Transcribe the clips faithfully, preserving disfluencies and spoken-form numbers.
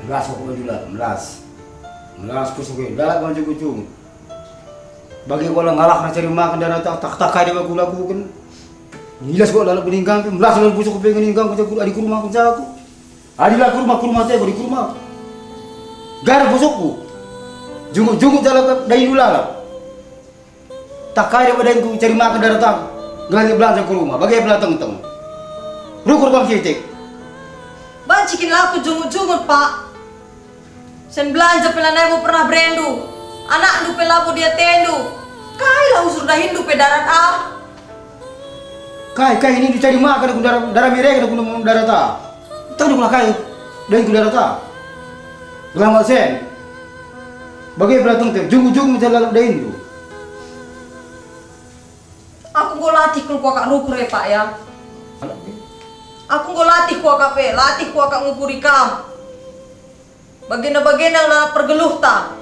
Melas aku bandu la, melas. Melas ku suke, dalan bandu ku jung. Bage ku la ngalahna cari makan darata, tak, tak kai deba kulakuken. Ngilas ku lalap ninggang, melas lalu pusuh ku pengen ninggang, ku jaku, adi ku rumah ku jaku. Adi la ku rumah, ku rumah te, adi ku rumah. Garah pusuhku. Junggut-junggut dalan daindu lalap. Tak kai deba daingku cari makan darata, nggali belanja ku rumah, bage pe la tengteng. Rukur kam sitik. Banci kin la ku junggut-junggut, Pak. Sen belanja pe lanai bo pernah berendu, anakndu pe labo diatendu. Kai la usur dahinndu pe darat ah. Kai, kai nindu cari makan aku darat, darat mereka aku nemu darat ah. Tang aku kai, daingku darat ah. Lama sen. Bage pe la tengteng, junggu-junggu meja lalap daindu. Aku enggo latih kal kuakap rukur e, Pak, ya. Aku enggo latih kuakap e, latih kuakap ngukuri kam. Bagenda-bagenda la pergeluhta.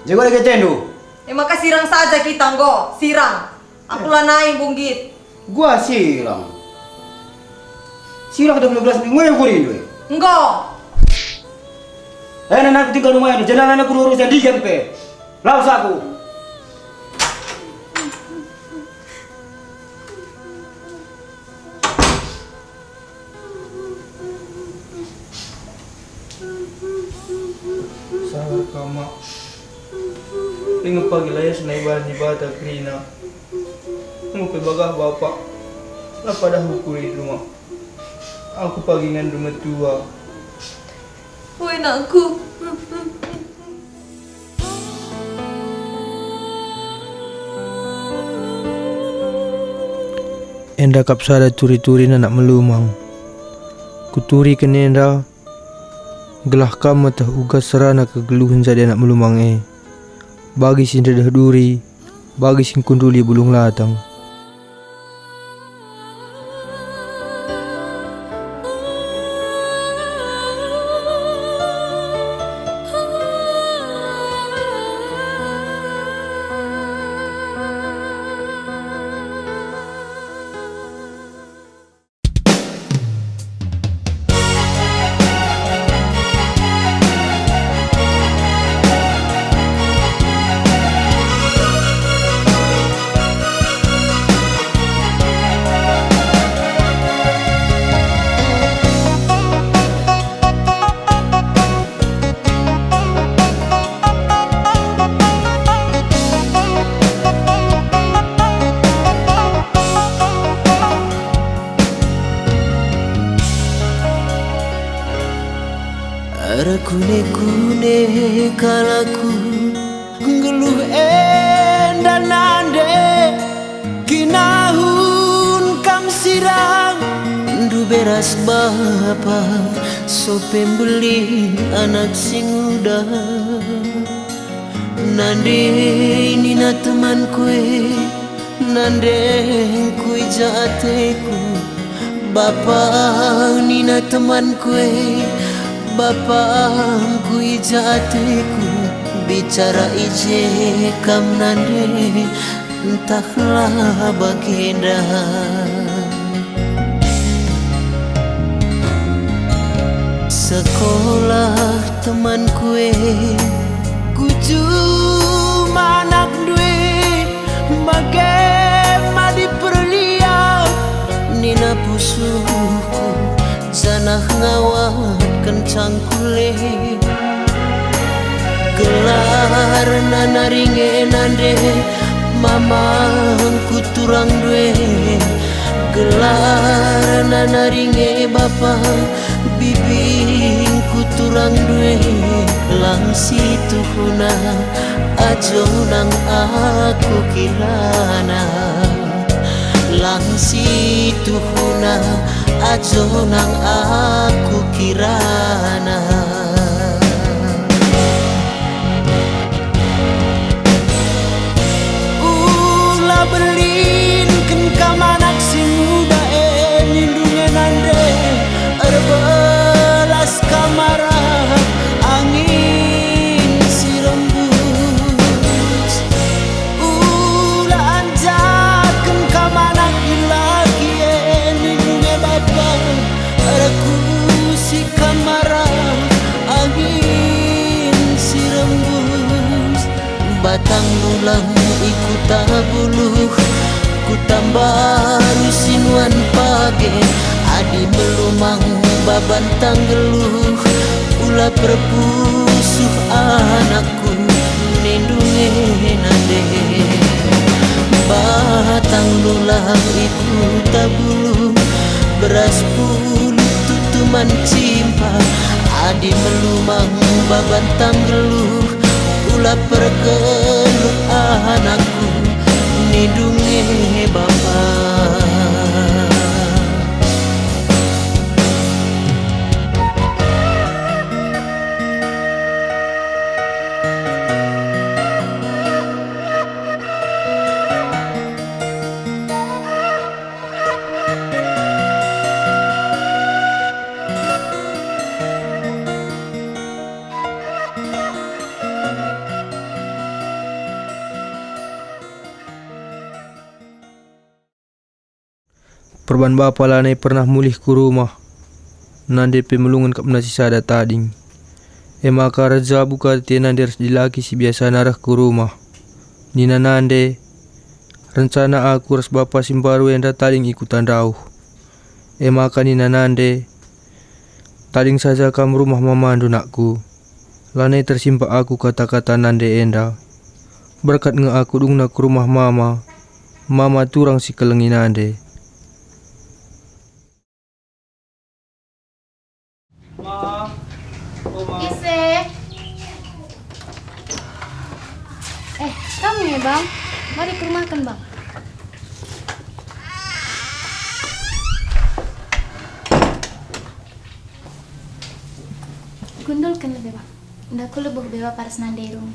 Jago lagi tendu. E maka sirang saja kita enggo, sirang. Aku lanai mbunggit. Gua sirang. Sirang ada belas minggu ya kurindu. Enggo. Eh, nanti tinggal rumah itu, jangan anak guru urusan digan pe. Lawes aku. Salah ka, Mak. Ringan pagi layas na ibahan Dibata kerina. Enggo pe bagah Bapa. La padah ukur i rumah. Aku pagi ngandung metua. Ue, nakku. Enda kap sada turi-turin anak Melumang. Kuturiken enda, gelah kam meteh uga serana kegeluhen jadi anak Melumang e, bagi si ndedeh duri, bagi si ngkunduli bulung latang. Erkune-kune kal aku nggeluh enda nande, kinahun kam sirang, ndube ras bapa, sope mbelin anak si nguda. Nande nina temanku e, nandengku i ja ateku, bapa nina temanku e, bapangku i ja ateku, bicara i je kam nande, ntahlah bagenda. Sekolah temanku e, ku juma anakndu e, bage madi perlian nina pusuhku, janah ngawatken cangkul e. Gelarna nari nge nande, mamangku turangndu e. Gelarna nari nge bapa, bibingku turangndu e. Lang situhuna ajo nang aku kirana. Lang situhuna ajo nang aku kirana. Ula belinken kam anak si nguda e, nindu nge nande, erbelas kam arah angin si rembus. Ula anjaken kam anak dilaki e, nindu nge bapa, Baru sinuan page, adi melumang baban tanggeluh, ula perpusuh anakku, nindunge nande. Batang lulang i Kuta Bulu, beras pulut tutu man cimpa, adi melumang baban tanggeluh, ula perkelut anakku, nindunge bapa. Perban bapa lanai pernah mulih ku rumah, nande pe melungen kap nasi sada tading. E maka reh jabu ka ate nande ras dilaki si biasana reh ku rumah. Nina nande, "Rencana aku ras bapa si mbaru enda tading i kuta ndauh." E maka nina nande, "Tading saja kam rumah mamandu, nakku. Lanai tersimpa aku kata-kata nande enda. Berkat nge aku dungna ku rumah mama, mama turang si kelengi nande." Ma, oh, Ma. Ise. Eh, kam nge, Bang? Mari kurumahken, Bang. Kundulken lebe, Bang. Enda ku lebuh beba paras nande rung.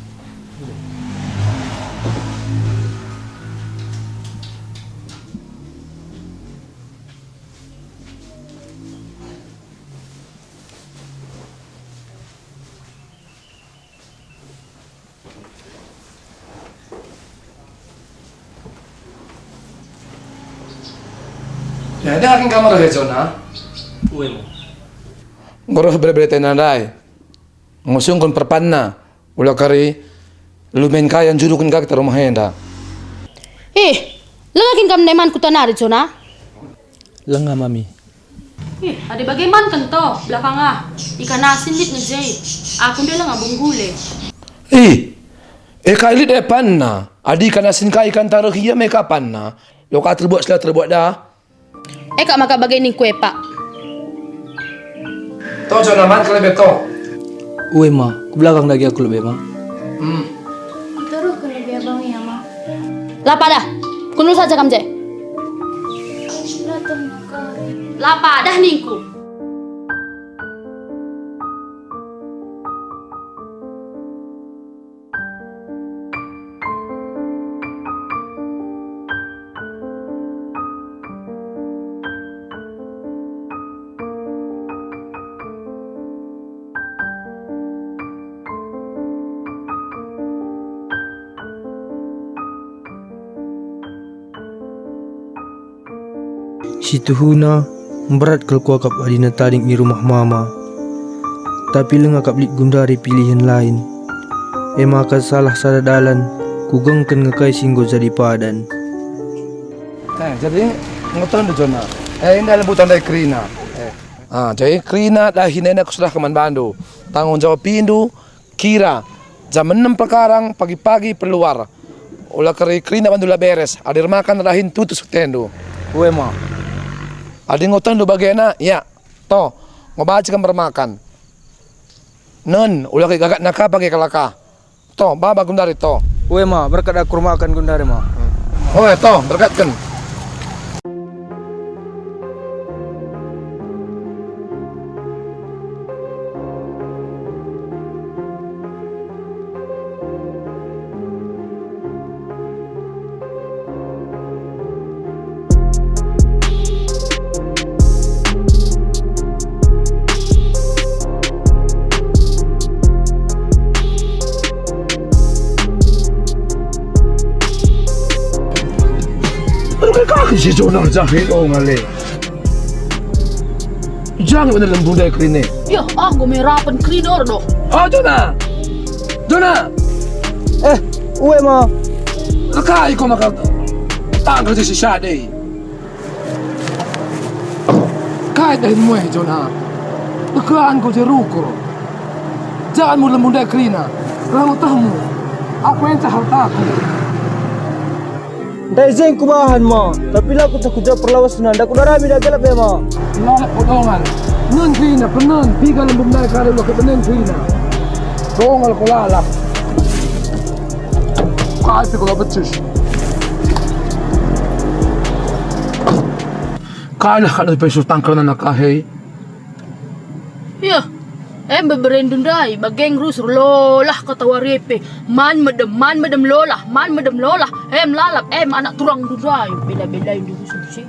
Ya, adi kin kam reh, Jona? Ue mo. Enggo reh bere-bere tena ndai. Ngusungkun perpanna, ula kari lumen kai njuruken ka kita rumah enda. Ih, langa kin kam ndai man kuta nari, Jona? Langa, Mami. Ih, adi bage man ken to, belakang ah. Ikan asin lit nge je. Aku nde langa bung gule. Ih, e kai lit e panna. Adi ikan asin kai ikan taruh ia me ka panna. Lo ka terbuat sela terbuat dah. E kap maka bage ningku e, Pak. To, Jona, man ke lebe to. Ue ma, ku belakang dage aku lebe ma. Hmm. Kuteruhken lebe abang ia ma. La padah, kundul saja kam je. La padah ningku. Situhuna, mberat kal kuakap adina tading i rumah mama. Tapi langa kap lit gundari pilihen lain. E maka salah sada dalan, kugengken nge kai si enggo jadi padan. Eh, jadi enggo tondu Jona. Eh, indah lembutan ndai kerina. Eh. Ah, jadi kerina dahin enda kuserahken man bandu. Tanggung jawab pindu, kira jam enem perkarang pagi-pagi perluar. Ula keri-, kerina bandu la beres, adi ermakan dahin tutus ketendu. Ue ma. Adi enggo tendu bagena, ya, to, enggo banci kam ermakan. Nen, ula kei gagatna ka bage kalaka. To, baba gundari to. Ue ma, berkat aku ermakan gundari ma. Oe, to, berkatken. Aduh, kai kaki si Jona jahil, oh, ngale. Jangan bener lembu ndai kerine. Yah, ah, enggo merapen kerina doh. Oh, Jona. Jona. Eh, ue ma. Lekai ko maka. Tangkal je si sada. Kai dahinmu e, Jona? Tekeanku je rukur. Janganmu lembu ndai kerina, reh utehmu. Aku enca hartaku. Ndai je kubahan ma, tapi la kueteh ku ja perlawesna, nda kudarami, nda gelap e ma. Lalap podongan. Nen kerina, penen, piga lembum ndai kari ulah kebenen kerina. Dongal ku lalap. Kai pe kula becis. Kailah kak pe suruh tangkal nana kahe. Yeh, em beberendu ndai, bage rusur lolah kata wari pe. Man medem, man medem lolah, man medem lolah. Em lalap, em anak turangndu ndai, bela-belaindu rusur si.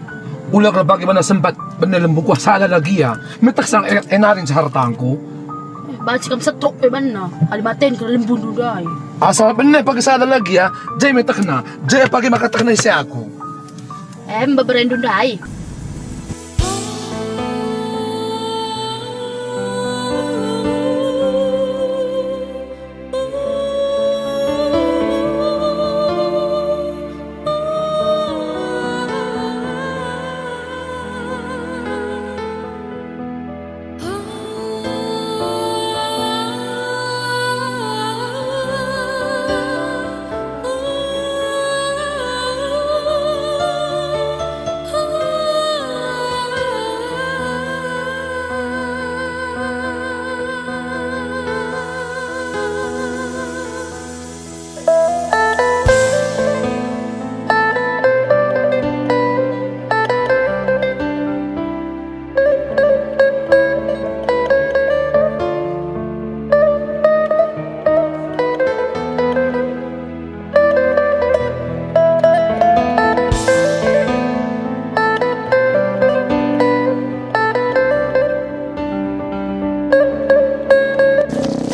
Ula kal bage bana sempat bene lembu kuah sada lagi ya. Meteh sang e, e nari nca hartangku. Eh, banci kam setruk pe banna, adi maten kal lembundu ndai. Asal bene pagi sada lagi ya, je metehna, je pagi maka tehna ise aku. Em, beberendu ndai.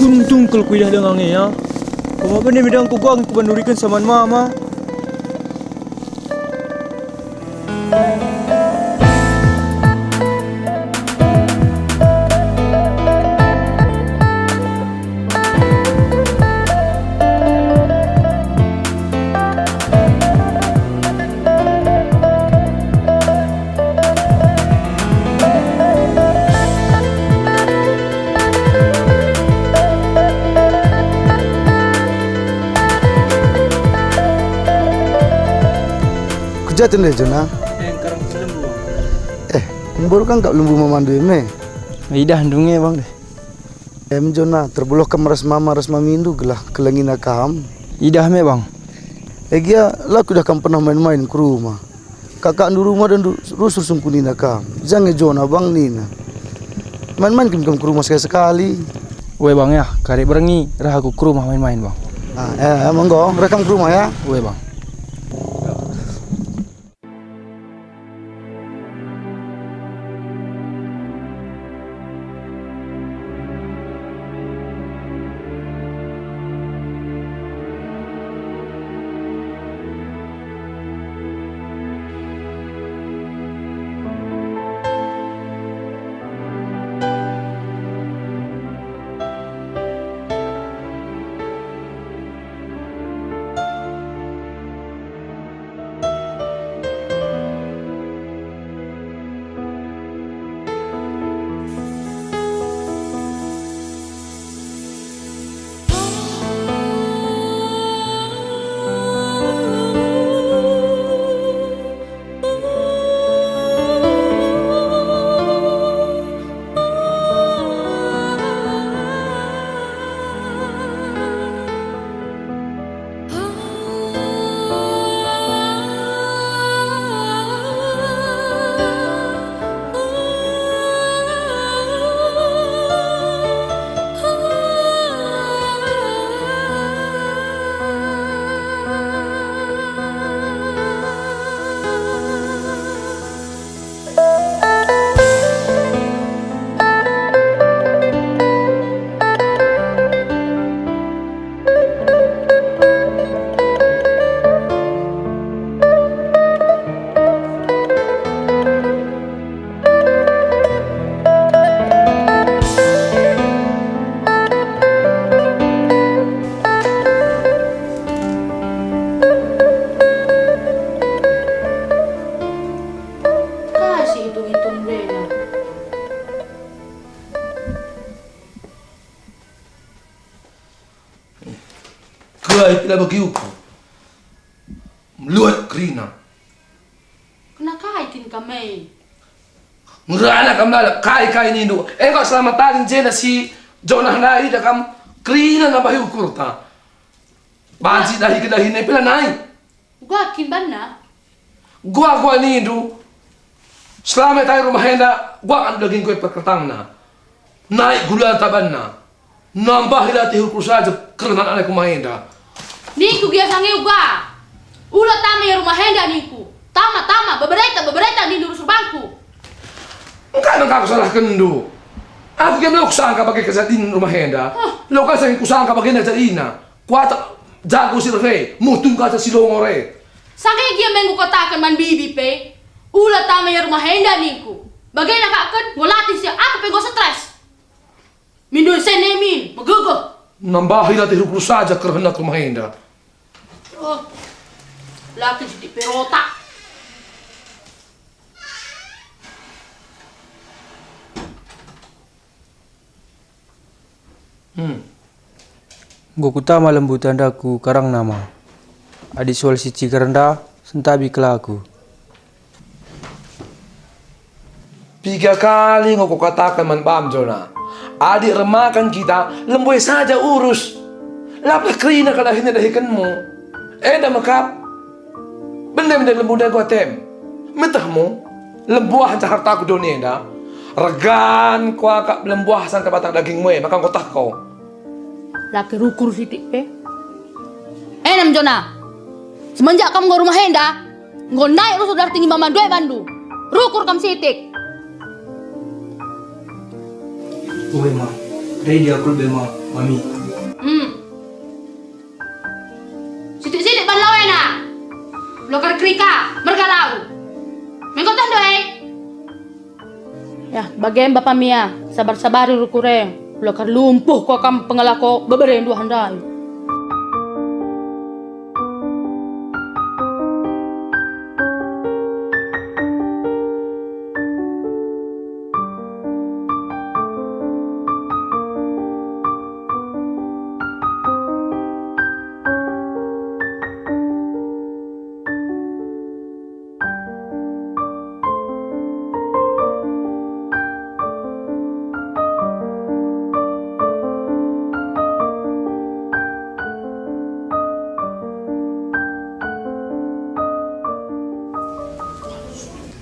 Kuntung kal kuidah denga nge ya. Pemabene midang kugang kubanuriken saman mama. Kujatin deh, Jona. Eh, engkarang si lembu. Eh, mboro kangkap lembu mamandu e me. Idah ndunge, Bang, deh. Em, Jona, terbeluh kam ras mama ras mamindu gelah kelengina kam. Idah me, Bang. Egia, la kuidah kam pernah main-main ku rumah. Kakakndu rumah dan du-, rusur sungkunina kam. Jange Jona, Bang, nina. Main-main kin kam ku rumah sekali-sekali. Ue, Bang, ya, kari berngi reh aku ku rumah main-main, Bang. Ah, eh, emang go, reh kam ku rumah, ya? Ue, Bang. bagi ukur. Luat kerina. Kena kai kin kam e? Ngerana kam lalap kai-kai nindu. Enggo selama tading jenda si Jonah ndai dah kam kerina nambahi ukurta. Banci dahi kedahin e pela nai. Uga kin banna? Gua-gua nindu. Selama tading rumah enda, gua kan daging kue perkertangna. Naik gula tabanna. Nambahi latih ukur saja kerna anak rumah enda. Ningku gia sange uga. Ula tama ia rumah enda ningku. Tama, tama, bebereta, bebereta nindu rusur bangku. Engkai me aku salahkenndu? Aku gia me kusangka bage kejadin rumah enda. Huh. Lo ka sange kusangka bagenda jadina. Kuatak jago si reh, mutung kaca si longor e. Sange gia me enggo kataken man bibi pe. Ula tama ia rumah enda ningku. Bagenda ka ken, enggo latih si aku pe enggo stres. Mindo sene min, megegeh. Nambahi latih ukur saja kerna rumah enda. Oh, laki sitik perota. Hmm. Enggo kutama lembu tandaku karang nama. Adi soal si ciger enda, sentabi kelaku. Piga kali enggo kukataken man bam, Jona, adi ermakan kita, lembue saja urus. Lapeh kerina kedahinna dahikenmu. Enda me kap. Bende-bende lembu ndai enggo atem. Metehmu, lembuah nca hartaku doni enda. Regan kuakap lembuah sangka batang dagingmu e, maka enggo teh ko. La kin rukur sitik pe. Enem, Jona. Semenjak kam enggo rumah enda, enggo ndai rusur darting imamandu e bandu. Rukur kam sitik. Ue ma, ready aku lebe ma, Mami. Hmm. Sitik-sitik ban lawena. Bloker kerika, merga lau. Me enggo teh ndo e. Yah, bage me bapa mia, sabar-sabari rukur e, ula kal lumpuh ko kam pengelako bebere nduah ndai.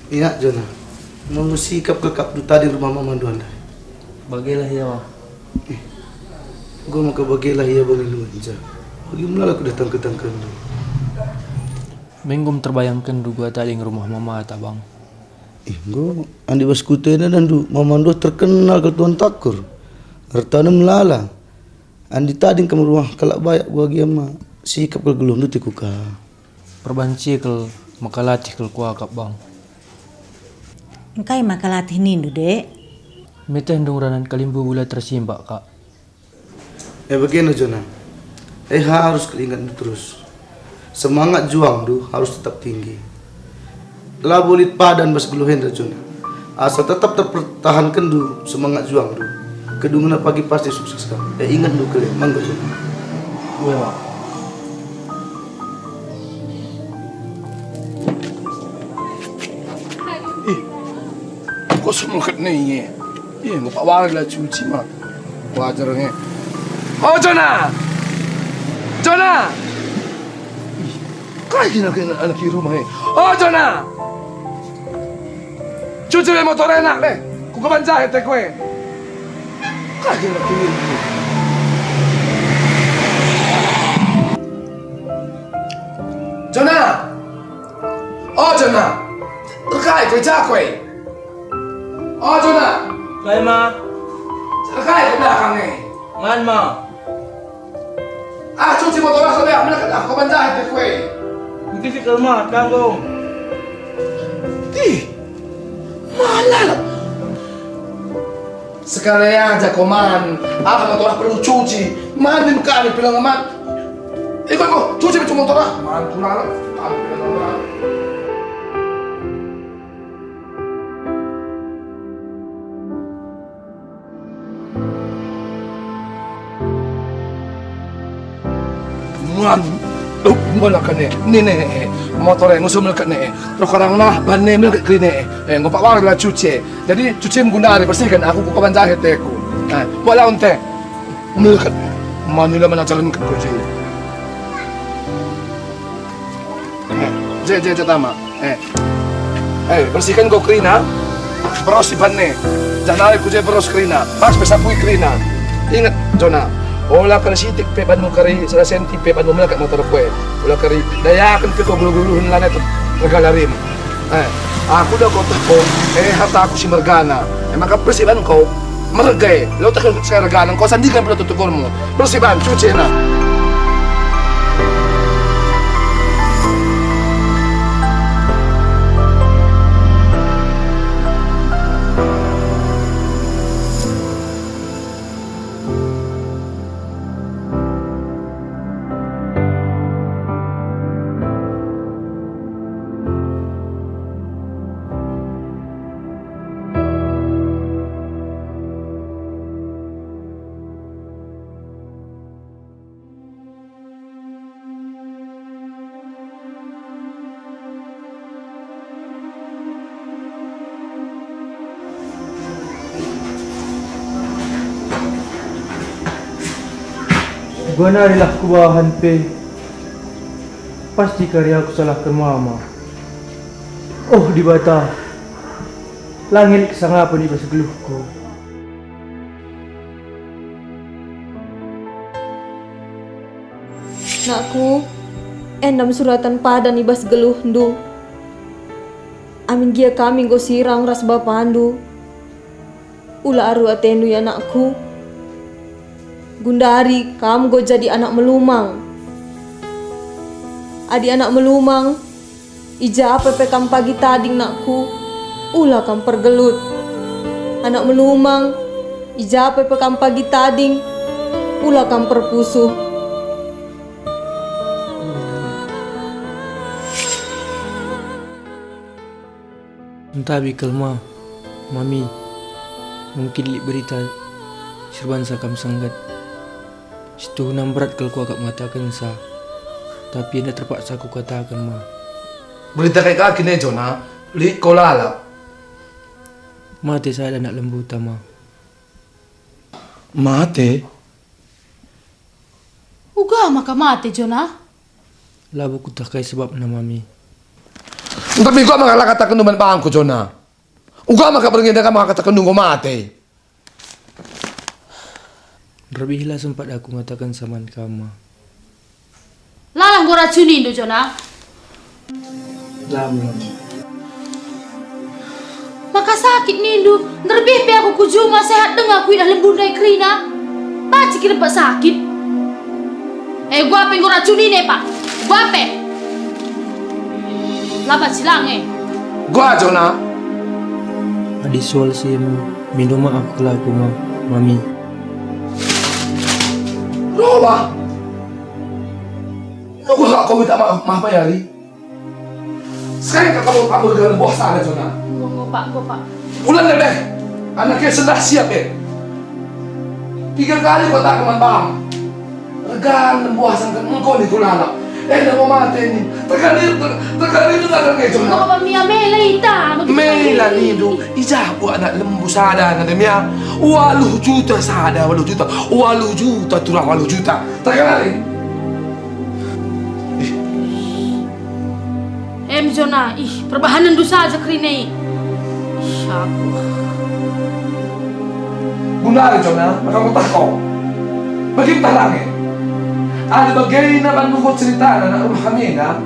Inak Jona, nunggu sikap kekapndu tading rumah mamandu ndai. Bagelah ia, Wa. Eh, enggo maka bagelah ia bagi luenja. Bagi melala kudah tangke-tangkendu. Me enggo terbayangkenndu gua tading rumah mamata, Bang? Eh, enggo, andi bas kuta enda ndu, mamandu terkenal kal tuan takur. Ertana melala. Andi tading kam rumah kalak bayak gua gia ma, sikap kal geluhndu tiku ka. Perbanci kal maka latih kal kuakap, Bang. Engkai maka latih nindu, Dek? Meteh ndung ranan kalimbubu la tersimbak, Kak. E bagenda, Jona. E harus kal ingetndu terus. Semangat juangndu harus tetap tinggi. Labo lit padan bas geluh enda, Jona. Asa tetap terpertahankenndu semangat juangndu. Kedungenna pagi pasti sukses kam. E ingetndu kal e, mangga, Jona. Ue, Mak. Ih, kosong meket ne, iye. Iye, ngupak wari la cuci, ma. Wajar nge. Oh, Jona! Jona! Ih, kai gina anak, anak i rumah e? Oh, Jona! Cuci be motor enak deh. Ku keban jahit te kue. Kai gina anak i rumah e? Jona! Oh, Jona! Erkai kue, ja kue? Oh, Jona! Kai, Ma? Erkai kue belakang e? Man, Ma. Ah, cuci motor ah, sudah, melekat ah, kau banjah kue. Engkisi kal, Ma, tanggung. Ih, malah. Sekali aja kau man, ah, motor ah perlu cuci. Man, kami bilang man. Ikut kau, cuci motor ah. Man, kurang, kami bilang man. Nuan, Bola kene, nine e, motor e ngusum melket ne e. Terus karang nah ban ne melket kerine e. Eh, enggo pak wari la cuci. Jadi cuci gundari bersihken aku ku kaban jahe teku. Eh, bola unte. Melket. Manila mana jalan ke cuci. Eh, je, je, je tama. Eh. Eh, bersihken enggo kerina. Beros iban ne. Janari ku je beros kerina. Pas pesapui kerina. Inget, Jona. Ola kari sitik pe banmu kari sada senti pe banmu melket motor kue. Ola kari dayaken pe ko gulu-guluhen lanai rega larim. Eh, aku da kotah ko, eh, harta aku si mergana. Emang ka bersih ban ko. Merga e, lo tak sereganen kau sandingken pula tutukurmu. Bersih ban, cuci na. Guanarilah kubahan pe, pasti kari aku salahken mama. Oh Dibata, la nggelik kesangapen i bas geluhku. Nakku, enda me suraten padan i bas geluhndu. Amin gia kami enggo sirang ras bapandu, ula aru atendu ya, nakku. Gundari kam enggo jadi anak melumang. Adi anak melumang, i ja pe pe kam pagi tading, nakku, ula kam pergelut. Anak melumang, i ja pe pe kam pagi tading, ula kam perpusuh. Entabi kal ma, Mami, mungkin lit berita si erbansa kam sengget. Situhuna mberat kal kuakap ngatakensa, tapi enda terpaksa kukataken ma. Berita kai ka kin e, Jona? Lit ko lalap? Mate sada anak lembuta, Ma. Mate? Uga maka mate, Jona? Labo kutah kai sebabna, Mami. Tapi uga maka la katakenndu man bangku, Jona? Uga maka berngi enda kam katakenndu enggo mate? Nderbih la sempat aku ngatakensa man kam, Ma. Lalah enggo racunindu, Jona? Lam, lam. Maka sakit nindu, nderbih pe aku ku juma sehat denga kuidah lembu ndai kerina. Banci kin lempat sakit. Eh, gua pe enggo racunina, Pak. Gua pe. Lambat silang, eh. Gua, Jona. Adi soal si em, mindu maaf kal aku, Ma, Mami. Roba. Aku kak kau minta maaf, maaf ya, Ri. Sekarang kak kamu, kamu regan lembuh sada, Jona. Enggo, enggo, Pak, enggo, Pak. Ulang deh, deh. Anak e sendah siap, eh. Tiga kali kau tak keman bang. Regan lembuh sangka engkau ni kulala. Eh, dah mau mati ni. Terkali, ter-, terkali itu tak kerja, Jona. Enggo, Pak, mia mela ita. Mela nindu. Ijah buat anak lembu sada, nade mia. Waluh juta sada, waluh juta. Waluh juta, turang waluh juta. Terkali. Em, Jona, ih, perbahanenndu saja kerina i. Ih, aku. Gundari, Jona, maka kutah ko. Bagi kutah lange. Adi bagena bandu ko ceritana nak rumah kami enda.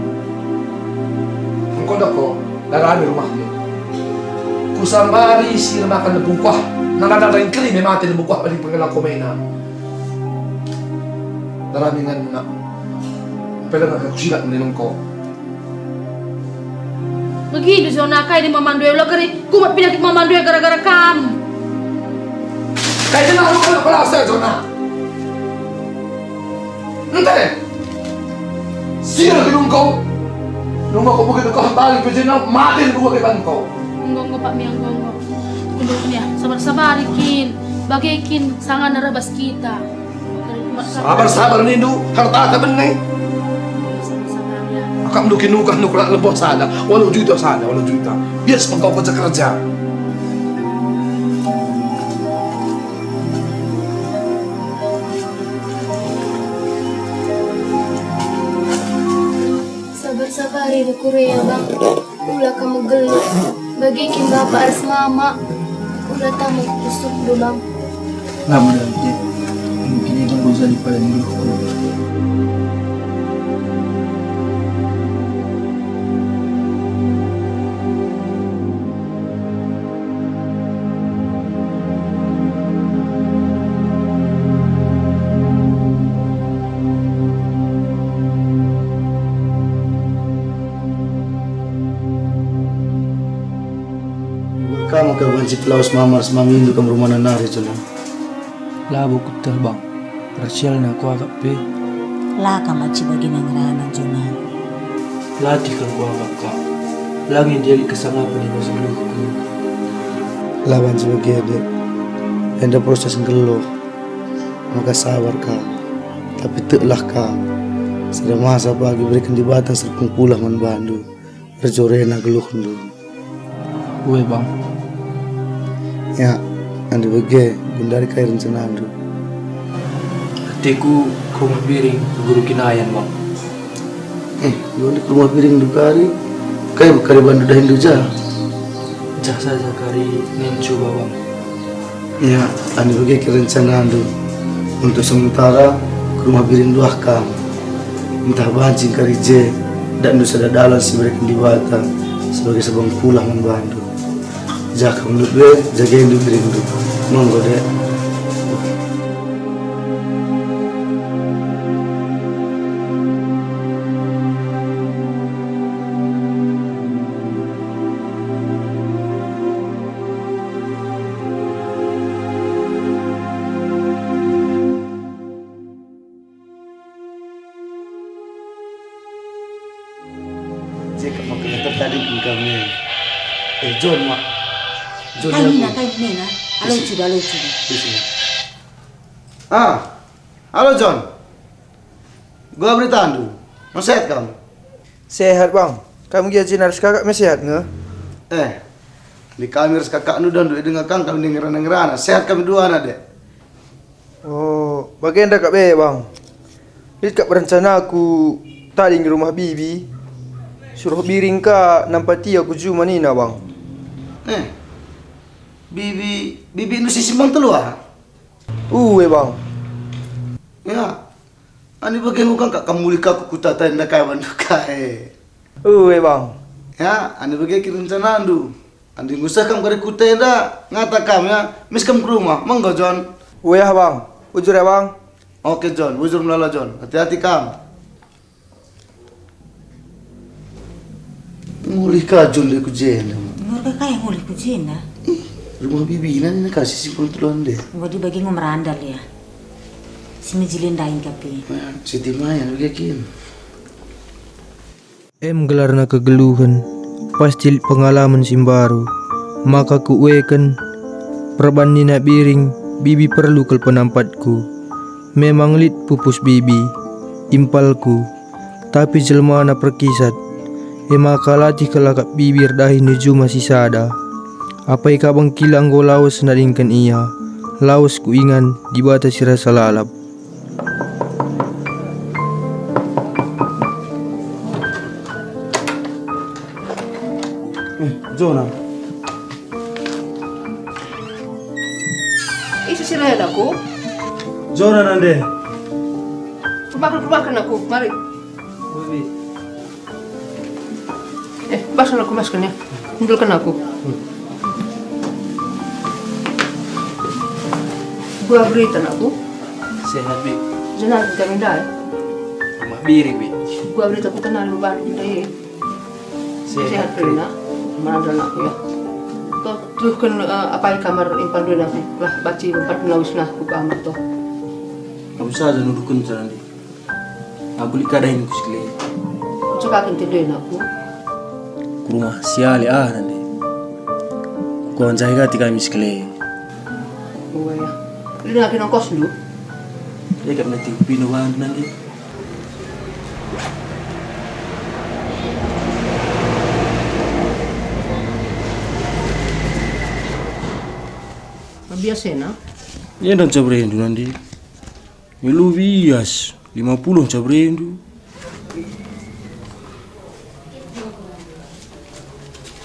Engko dako, darani rumahmu. Kusambari si remakan lembu kuah. Nang ada lain keri me mate lembu kuah bagi pengelako mena. Darami ngan nak. Peleng aku silak mending engko. Begitu, Jona, kai di mamandu e ula keri, kumat penyakit mamandu e gara-gara kam. Kai dengar lu kalau pelasa, Jona. Ente. Sira gedung kau. Nunggu aku begitu kau balik ke jenau, mati dua ke ban kau. Enggo, enggo, Pak Mia, enggo, enggo. Enggo, Mia, sabar-sabar kin. Bage kin, sanga nerah bas kita. Sabar-sabar nindu, harta ke bene. Kam ndu kin nukah nukur labo sada, waluh juta sada, waluh juta. Bias mengkau kerja-kerja. Sabar-sabari nukur e, Abang. Ula kam megeluh. Bage kin bapa ras mama. Ula tama ku pusuhndu, Bang. Labo dage, mungkin enda enggo jadi padan geluhku. Kam ka banci pelawes mama ras mamindu kam rumahna nari, Jona. Labo kueteh, Bang. Ersialna kuakap pe. La kam banci bagena ngerana, Jona. Latih kal kuakap, Kak. La nge lit kesangapen i bas geluhku. La banci bage, Dek. Enda proses nggeluh. Maka sabar kam. Tapi teklah kam. Sada masa pagi ibereken Dibata serpung pulah man bandu. Erjorena geluhndu. Ue, Bang. Ya, adi bage, gundari kai rencanandu? Ateku ku Rumah Biring, erguru kinayan, Bang. Eh, gundari ku Rumah Biringndu kari? Kai kari bandu dahinndu ja? Jah saja kari nin cuba, Bang. Ya, adi bage kin rencanandu, untuk sementara ku Rumah Biring duah kam. Ntah banci kari je, datndu sada dalan si ibereken Dibata sebagai sabang pulah man bandu. Jah kam lit e, jagaindu biringndu. Monggo, Dek. Cekap maka tertarik kami. Eh, John, Mak. John, kai nina, kai nina? Alo, cuba, alo, cuba. Ah, alo, John. Gua beritandu. Mesehat kam? Sehat, Bang. Kam gia Jina ras kakak me sehat nge? Eh, di kami ras kakaknu dondu denga kang kami ngerana-ngerana. Sehat kami duana, Dek. Oh, bagenda kap e, Bang. Lit kap rencanaku tading rumah bibi. Suruh biring ka nampati aku juma nina, Bang. Eh, bibi, bibindu si Simbang Telu, ah? Ue, Bang. Ya, ani bage ngukang kak kam mulih ka ku kuta enda kai bandu kai. Ue, Bang. Ya, ani bage kin rencanandu. Adi ngusah kam kari kuta enda, ngata kam ya, mis kam ke rumah, menggo, John. Ue ah, Bang. Ujur ya, Bang. Oke, John. Bujur melala, John. Hati-hati kam. Mulih ka John ndai ku jenda. Ngurka kai mulih ku jenda? Ih, rumah bibina nina ka si Simbang Telu ndai. Wadi bagi ngo merandal ya. Si mejilin dain kapi. Nah, Siti Mayan bagi kin. Em gelarna kegeluhen, pasti lit pengalamen si mbaru. Maka kuueken, perban nina biring, bibi perlu kal penampatku. Memang lit pupus bibi, impalku, tapi jelmana perkisat. E maka latih kal akap bibi erdahin i juma si sada. Apai kabang kila enggo lawes nadingken ia, lawes ku ingan Dibata si rasa lalap. Eh, Jona. Ise si rehen aku? Jona nande. Kumaken, kumaken aku, mari. Eh, basken aku, basken ya. Kundulken aku. Gua berita aku. Sehat, Bi. Jenari kita mindah ya. Rumah biring, Bi. Gua berita aku kenal lu baru kita ya. Sehat, Rina. Mana aku ya. Toh, teruskan, eh, apai kamar impan dulu aku. Lah, baci empat melawis nah aku kamar toh. Aku saja nuduhken cara ndi. Aku lit ka dahin ku si kele. Cekaken tendena aku. Ku rumah si ale ah nande. Ku anjahi kati kami si kele. Oh ya. Lu denga kena kos lu? Dekap nanti kupino bahan nande. Biasa ena. Enda nca berendu nande. Milu bias, lima puluh nca berendu.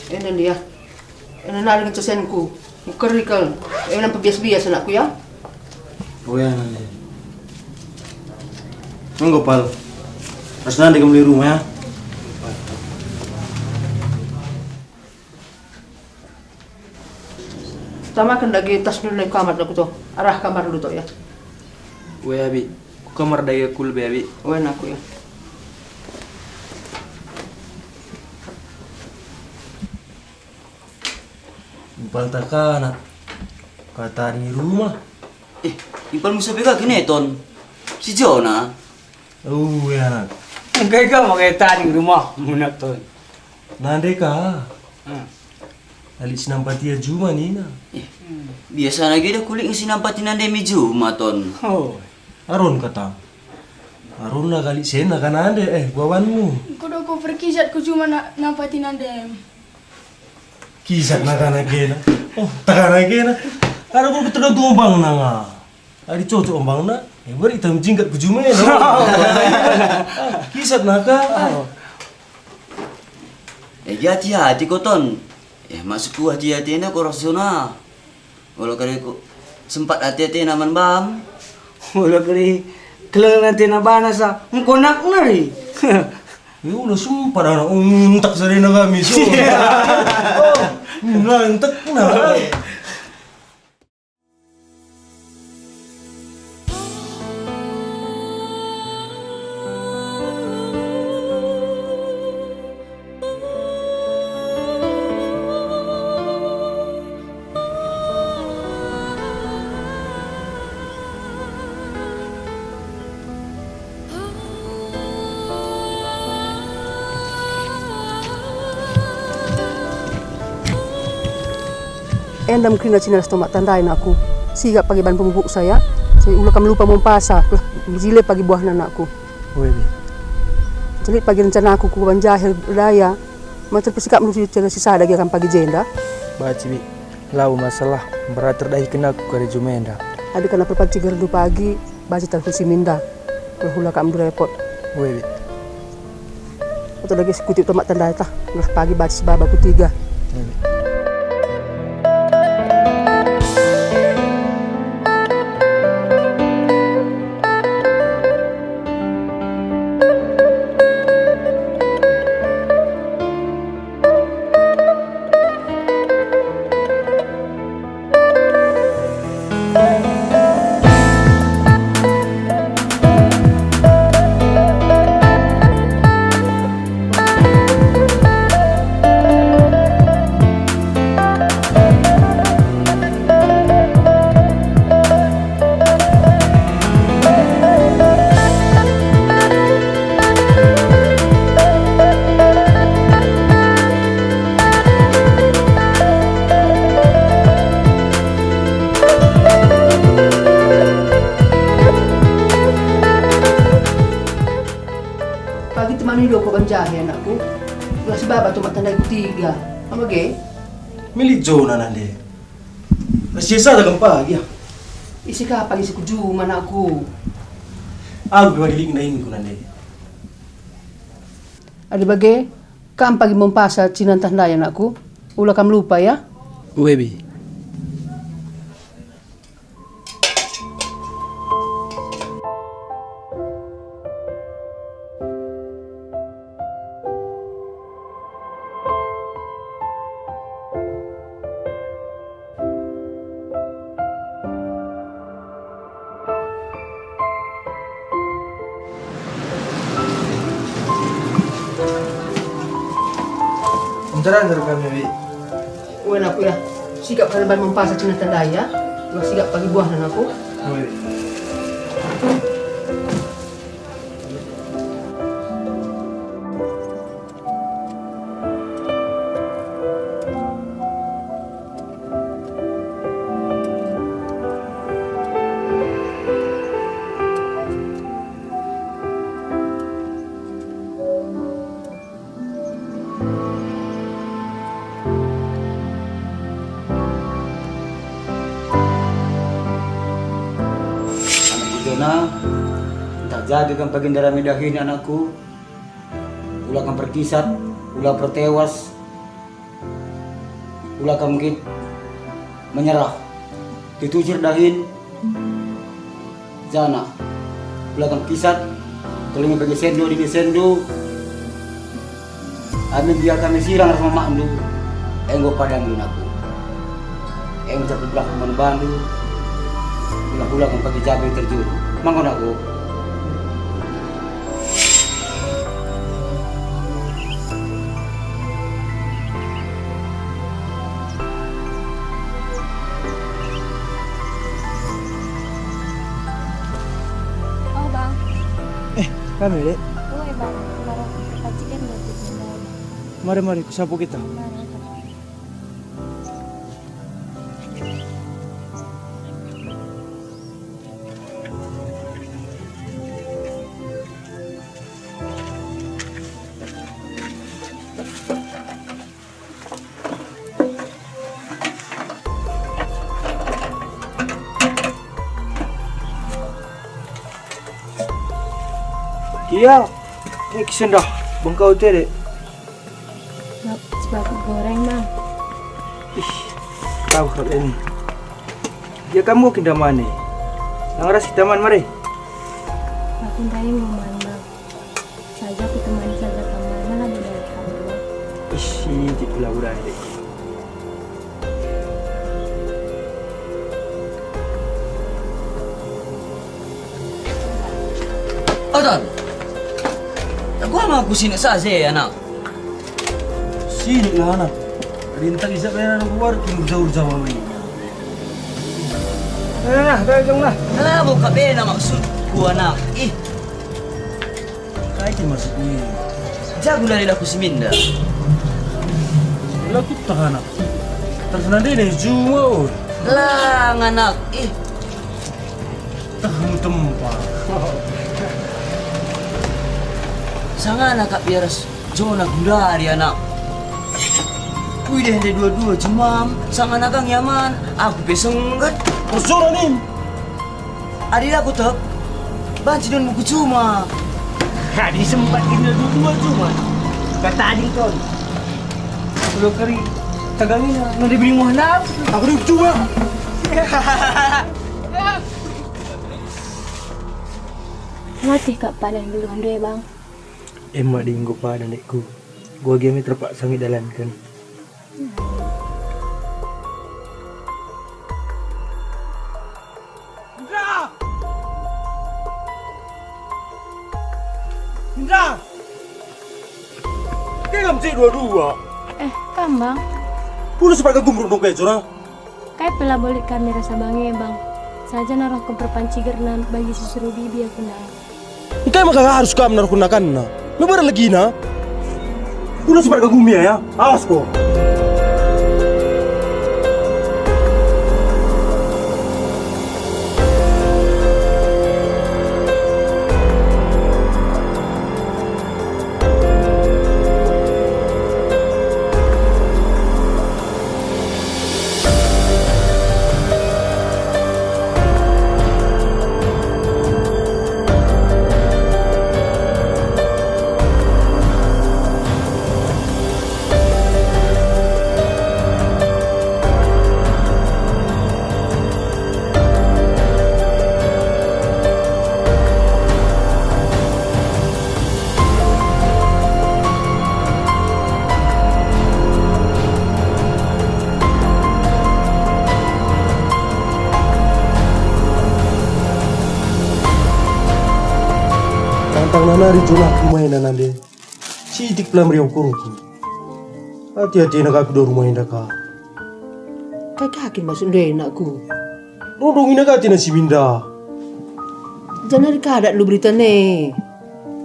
Enda ndia. Enda nari ngecosenku. Ngkeri kal. Enda pebias-bias anakku ya. Oh ya, nande. Enggo pal. Ras nande kembali rumah ya. Tamaken dage tas dulu nai kamar aku to. Arah kamar dulu to ya. Ue abi, ku kamar dage aku lebe abi. Ue aku ya. Impal takana. Kata ni rumah. Eh, impal musa pe ka kene ton. Si Jona. Ue anak. Engkai ka makai tading rumah munak ton. Nande ka. Hmm. Alik sinampati ia juma nina. Eh, biasana geda kulik nge sinampati nande mi juma ton. Oh. Aron kata. Arona kalik sena ka nande eh guawanmu. Engko do ku perkisat ku juma na, nampati nandem. Kisat na kana kena. Oh, takana kena. Ada ku tergantung ombang nanga. Adi cocok ombangna, eh, beri tam jingkat ku juma ena. Kisat naka. Eh, hati-hati ko ton. Eh, maksudku hati-hati enda ko ras Jona. Olo kari ku sempat hati-hati naman bam. Olo kari keleng nanti na bana sa. Engko nak nari. Ya udah sempat anak untak sarina kami so. Oh, ngantek nah. Enda me kerina cina ras tomak tandai anakku. Sigap pagi ban pemupuksa ya. Jadi ula kam lupa mumpasa, lah, mejile pagi buahna anakku. Ue, Bi. Jadi pagi rencanaku ku Banjar daya, maka terpesikap menuju cina sisada gia kam pagi jenda. Baci, Bi. Lau masalah, beratur dahiken aku kari jumenda. Adi kana perpaci gerdu pagi, baci tarhu si minda. Ula kam ndu repot. Ue, Bi. Atau lagi sekutip tomak tandai tah, ngelah pagi baci si baba ku tiga. Ue, Bi. Pagi temani do ko banjahe anakku. Gelah si baba tomak tandai ku tiga. Apa ge? Milik Jona nande. Ras ia sada kam pagi ah. Ise ka pagi si ku juma anakku. Aku pe pagi lik naingku nande. Adi bage, kam pagi mumpasa cina ntah ndai anakku. Ula kam lupa ya. Ue, Bi. Ntar-ntar kami, Wi. Wen aku ya, sikap kalian ban mempasa cina tandai ya. Lah sikap pagi buah dan aku. Wi. Nah, ntah jaga kam pagi ndarami dahin anakku, ula kam perkisat, ula pertewas, ula kam nggit menyerah. Tutusir dahin, janah ula kam kisat, kelengi bagi sendo dini sendo. Amin gia kami sirang ras mamakndu, enggo padandu naku. Enggo capul berahku man bandu, ula-ula kam pagi jabe terjuru. Mangko naku. Oh, Bang. Eh, kami, Dek. Oh, eh, Bang. Kemarin pacikan berarti. Mari, mari, ku sapu kita. Mari, Bang. Kia, ini kisen dah, bengkau tede. Bab, sebab goreng, Bang. Ih, tahu kal ini. Ya, kamu kin damane. Nang ras kita man, mari. Aku ndai enggo man, Bang. Saja aku temani saja kamu, mana bedanya kamu? Ih, sitik pula udah, Dek. Oton. Aku ama aku sinik saja, anak. Sinik lah, anak. Rintang isap rena aku war, kin urja-urja mami. Eh, nah, nah, nah, nah. Labo ka bena maksudku, anak. Ih. Kai kin maksudmu? Jago lari laku si Minda. Laku tah, anak. Tersenandai deh, juma, oh. Lang, anak. Ih. Tah, mu tempa. Sangana kap biaras jona gundari, anak. Kuideh nde dua-dua jumam, sangana kang yaman. Aku pe sengget. Terus jona nin. Adi la kutek, banci don buku juma. Adi sempat kita dua-dua juma. Kata adi ton. Kalau kari tagangina, nanti beri muah nau. Aku di juma. Latih kak padan beluh ndu e, Bang. Emma di enggo padan, dekku. Gua game terpaksa ngidalanken. Indra! Indra! Kai kam cik dua-dua? Eh, kam, Bang? Udah sempat kagum rundung kejo, nah. Kai pe labo lit kami rasa bange, Bang. Saja narohken perpancigerna bagi si suruh bibi aku ndai. Engkai maka arus kam naruhken nakanna? Mebar legina. Udah sempat kagum ia, ya. Awas ko. Tantang nari jolahku main nande. Sitik pe la meriah ukurku. Hati-hatina ka aku do rumah enda ka. Kai ka kin maksud ndai, nakku? Rundungi na ka tina si Minda. Janah adi ka datndu berita ne?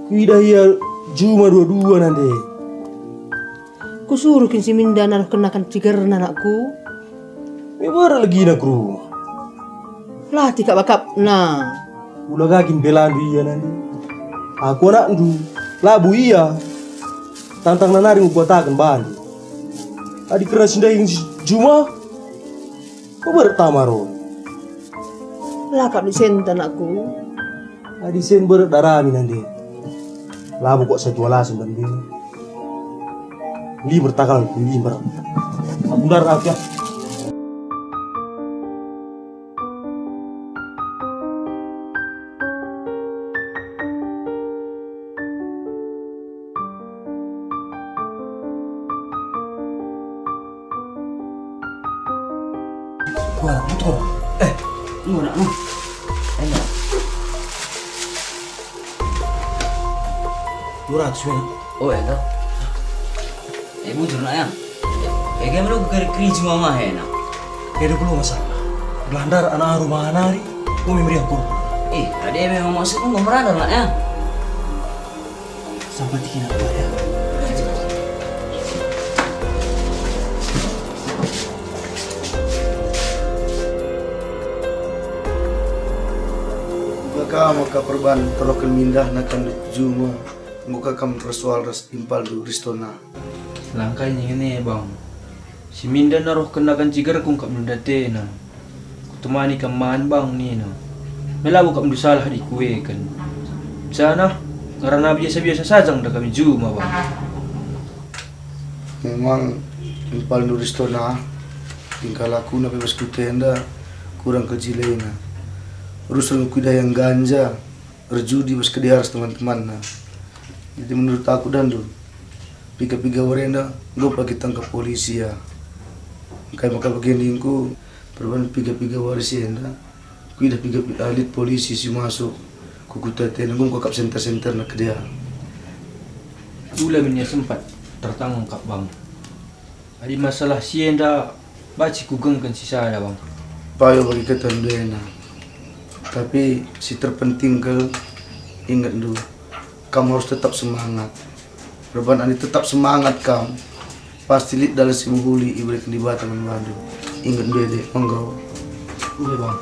Kuidah ia juma dua-dua nande. Kusuruh kin si Minda naruhken nakan cigerna, nakku? Mebara legina ku rumah. Latih kap akapna. Ula ka kin belandu ia nande. Aku anakndu, labo ia. Tantang nanari enggo kuataken bandu. Adi kerna si ndai si juma, mebara tama ro. La kap disenta, nakku. Adi sen berek darami nande. Labo kuaksa jualasen bande. Liber takal ku liber. Aku ndar aku ya. Wah, motor. Eh, lu anakmu. Enak. Dua ratus, men. Oh, ya, toh. Eh, bujur, nak, ya. Eh, game lu keri-, keri cuma mah, ya, nak. Kayak dua puluh masalah. Gelandar anak rumah nari, umi meriah kurma. Eh, ada memang maksudmu nggak merandal, nak, ya? Sampai tikin apa, ya? Maka, maka perban teroken mindah nakan juma, enggo ka kam tersual ras impalndu Ristona. Langkai ngene, Bang. Si Minda narohken nakan cigerku kap ndatena. Kutemani kam man, Bang, nina. Me labo kap ndu salah adi kueken. Janah, ngerana biasa-biasa saja nda kami juma, Bang. Memang impalndu Ristona, tingkah lakuna pe bas kuta enda kurang kejilena. Rusur kuidah yang ganja, erjudi bas kediar ras teman-temanna. Jadi menurut aku dandu, piga-piga wari enda enggo pagi tangkap polisi ya. Engkai maka bage ningku, perban piga-piga wari si enda, kuidah piga-piga lit polisi si masuk ku kuta enda enggo kuakap senter-senterna kediar. Ula min ia sempat tertangkap, Bang. Adi masalah si enda, banci kugengken si sada, Bang. Payo bagi ketentuenna. Tapi si terpenting kal, ingetndu, kam harus tetap semangat. Perban adi tetap semangat kam, pasti lit dalan si mehuli ibereken Dibata man bandu. Ingetndu ende, menggo. Ule, Bang.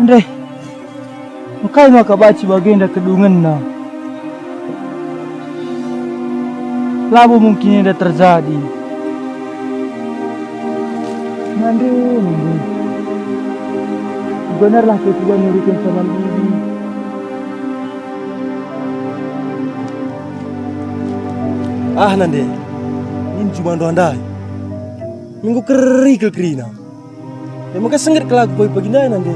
Andre. Engkai maka banci bagenda kedungenna? Labo mungkin enda terjadi. Nande, nande. Benerlah ketuban nuriken saman diri. Ah, nande. Nin cuma ndai. Minggu keri kal kerina. E maka sengget kal aku pagi-pagi ndai nande.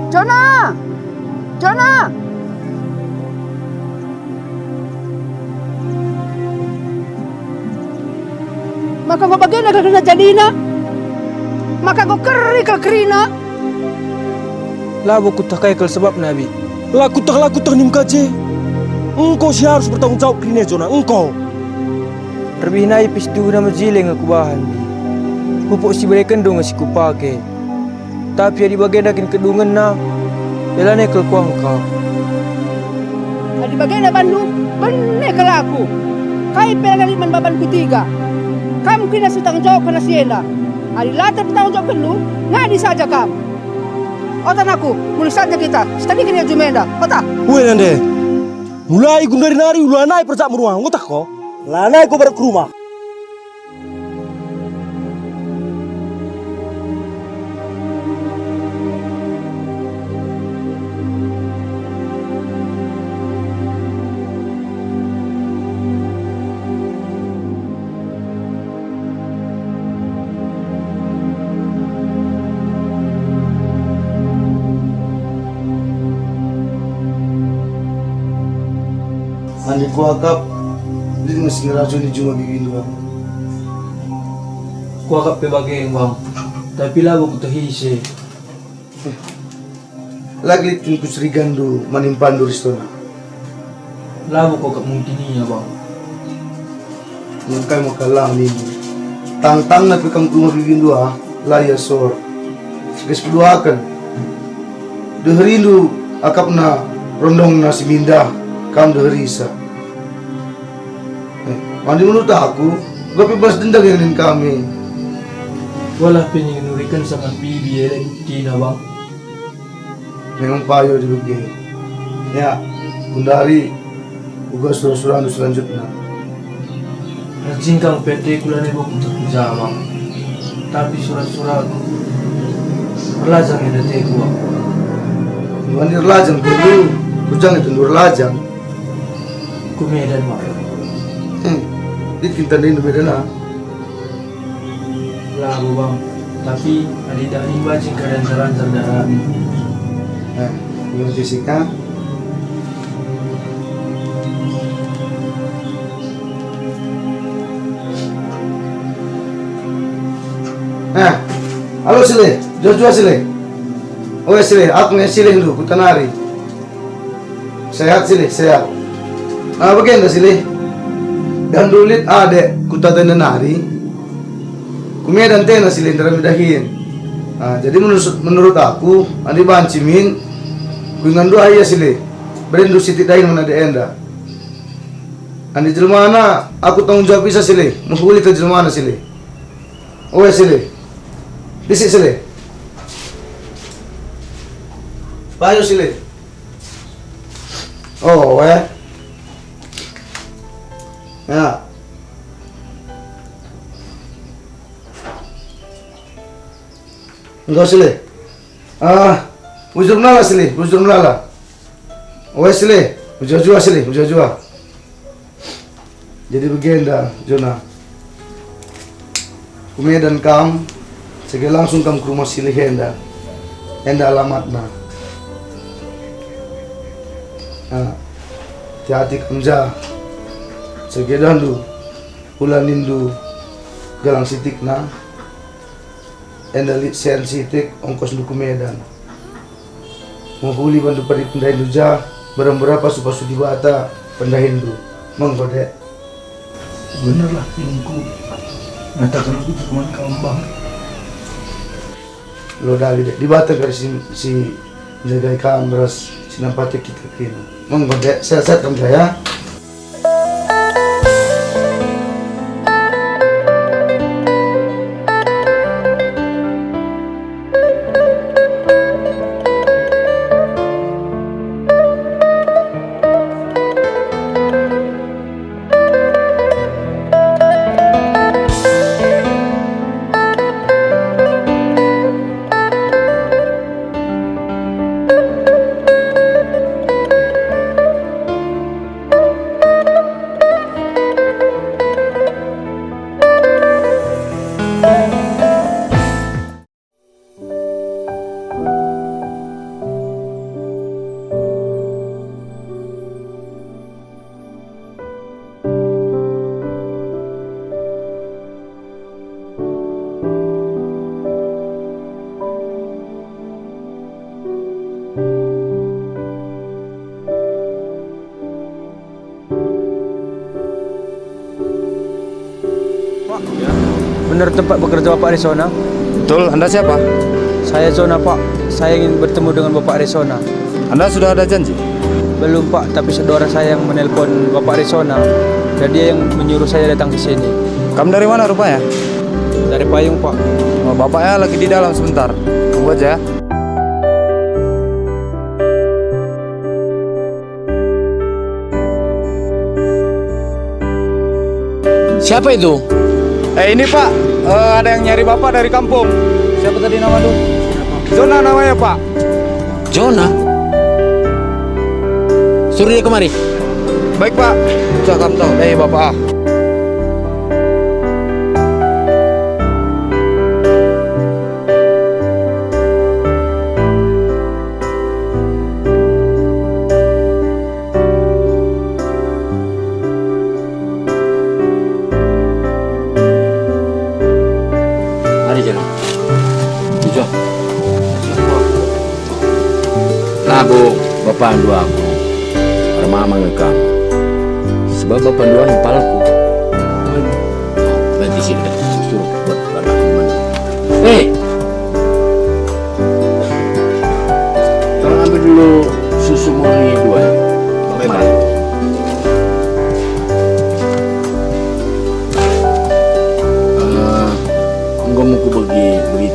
Jona! Jona! Maka enggo bagenda kal kerina jadina? Maka enggo keri kal kerina? Labo kueteh kai kal sebabna, Abi. La kueteh, la kueteh nim ka je. Engkau si harus bertanggung jawab kerina, Jona, engkau. Terbih nai pis tuhuna mejile nge kubahan, Bi. Pupuk si berekenndu nge si kupake. Tapi adi bagenda kin kedungenna, e lanai kal kuangka. Adi bagenda banndu, bene kal aku. Kai pe lanai lit man babanku tiga. Kam kerina si tanggung jawab kerna si enda. Adi la terpetanggung jawabkenndu, ngadi saja kam. Ota anakku, mulih saja kita, sitadingken ia juma enda. Ota. Ue nande. Mulai gundari nari ula nai perjakmu ruang, ngutah ko? Lanai ko berek rumah. Adi kuakap, lit nge si ngeracuni juma bibindu aku. Kuakap pe bage, Bang, tapi labo kueteh ise. La lit kin kucurigandu man impalndu Ristona. Labo kuakap mungkin ia, Bang. Engkai maka la nindu. Tangtangna pe kam ku rumah bibindu ah, la ia sor. Seges peduaken. Deherindu akapna rondongna si mindah, kam deherisa. Adi menurut aku, enggo pe balas dendam yang nin kami. Walah pe nuriken sanga pibi elek buktina, Bang. Memang payo dibege. Ya, gundari uga sura-surandu selanjutna. Erjingkang pe ateku lanai bukti jama, tapi sura-suraku erlajang enda ateku. Nuan erlajang perlu, kujang itu erlajang. Ku Medan, Bang. Hmm, lit kin tanda indu Medan, ah? Labo, Bang. Tapi adi dahin bajing keadaan terlantar darat. Nah, belum fisika. Nah, halo Silih, jua-jua Silih. Oe Silih, aku nge Silih lu, kutanari. Sehat Silih, sehat. Ah, bagenda Silih. Dahndu lit adek, kutata nari. Ku Medan tena Silih, ndarami dahin. Ah, jadi menurut, menurut aku, adi banci min, kuingan dua ia Silih. Berendu sitik dahin mana adek enda. Adi jelmana, aku tanggung jawab bisa Silih. Mehuli ke jelmana Silih. Oe Silih. Bisik Silih. Payo Silih. Oh, eh. Ya. Enggo Silih. Ah, bujur melala Silih, bujur melala. Oe Silih, bujua-jua Silih, bujua-jua. Jadi bagenda, Jona. Ku Medan kam, sege langsung kam ku rumah Silih enda. Enda alamatna. Ah, hati-hati kam ja. Sege dahndu, ula nindu galang sitikna. Enda lit sen sitik ongkosndu ku Medan. Mehuli bandu peri pendahinndu ja, berapa-berapa pasu-pasu Dibata pendahinndu. Mengko, Dek. Benerlah, Nungku. Ngataken aku tu man kambang. Lo dali, Dek. Dibata kari si, si njagai kam ras si nampati kita kerina. Mengko, Dek. Sehat-sehat kam, Dek, ya. Pak, benar tempat bekerja Bapak Risona? Betul, Anda siapa? Saya Jona, Pak. Saya ingin bertemu dengan Bapak Risona. Anda sudah ada janji? Belum, Pak, tapi saudara saya yang menelpon Bapak Risona, dan dia yang menyuruh saya datang ke sini. Kamu dari mana rupanya? Dari Payung, Pak. Oh, bapaknya lagi di dalam sebentar. Tunggu aja ya. Siapa itu? Eh, ini, Pak. Eh, ada yang nyari Bapak dari kampung. Siapa tadi nama lu? Jona namanya, Pak. Jona? Suruh dia kemari. Baik, Pak. Cakap tau, eh, Bapak. Mari, Jona. Tujuh. Labo bapandu aku, ermama nge kam. Sebab bapandu ah impalku. Berarti sini suruh buat anak teman. Eh, tolong ambil dulu susu murni dua. Baik, Pak. Mari.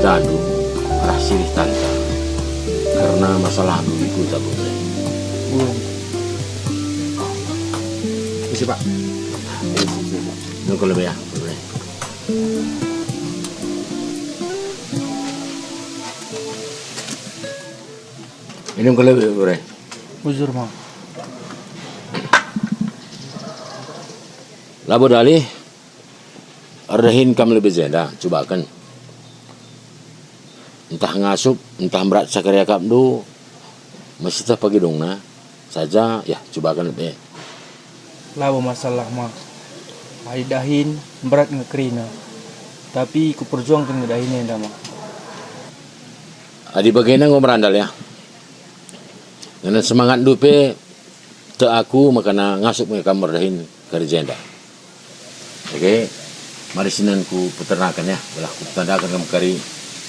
Tandu arah sirih tanta kerna masalahndu i kuta Bone. Isi, Pak. Nungkul lebih ya, Bone. Ini nungkul lebih, Bone. Bujur, Mang. Labo dalih. Erdahin kam lebe jenda, cubaken. Ntah ngasup, ntah mberat sakariakapndu, mesiteh pagi dungna saja, ya, cubaken lebe. Labo masalah, Mang. Adi dahin, mberat nge kerina. Tapi kuperjuangken nge dahin enda, Mang. Adi bagenda enggo merandal, ya. Ngena semangatndu pe, tek aku maka na ngasup nge kam erdahin kari jenda. Oke, mari sinan ku peternaken ya, gelah ku petandaken kam kari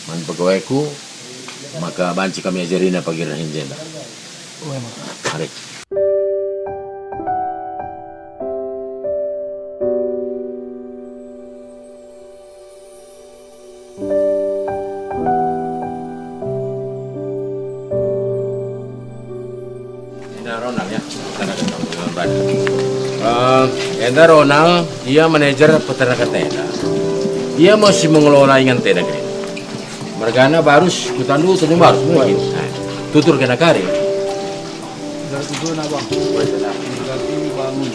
man pegawaiku, maka banci kami ajarina pagi erdahin jenda. Oe, Mang. Mari. Enda Ronald ya, peternaken Ronald. Eh, enda Ronald, ia manajer peternaken enda. Ia me si mengelola ingan enda kini. Mergana Barus, kutandu Tanjung Barus, mungkin. Nah, tutur kena kari. Berarti zona, Bang. Berarti bangun.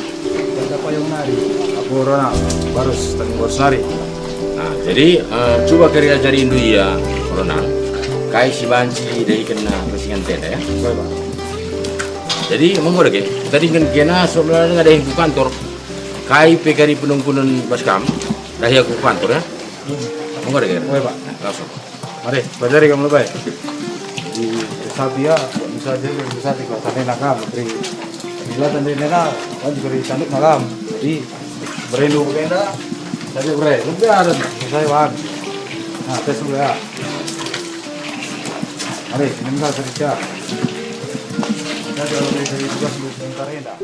Jaga payung nari. Aku Ronald, Barus, Tanjung Barus nari. Nah, jadi, eh, coba kari ajarindu ia, Ronald. Kai si banci idahikenna ras ingan enda, ya? Baik, Bang. Jadi, menggo dage, tadi kan kena so melala ngadai ku kantor. Kai pe kari penungkunen bas kam, dahi aku ku kantor, ya? Menggo dage. Baik, Pak. Nah, langsung. Mari, pelajari kam lebe. Di sapi ya, bisa jadi bisa tiga tandena kam, dari bila tandena, kan juga ditandukna kam. Jadi, berindu bagenda, jadi bere, lebih ada saya, Wan. Nah, tes dulu ya. Mari, ini enggak kerja. Kita kalau dari tugas dulu sebentar ya, dah.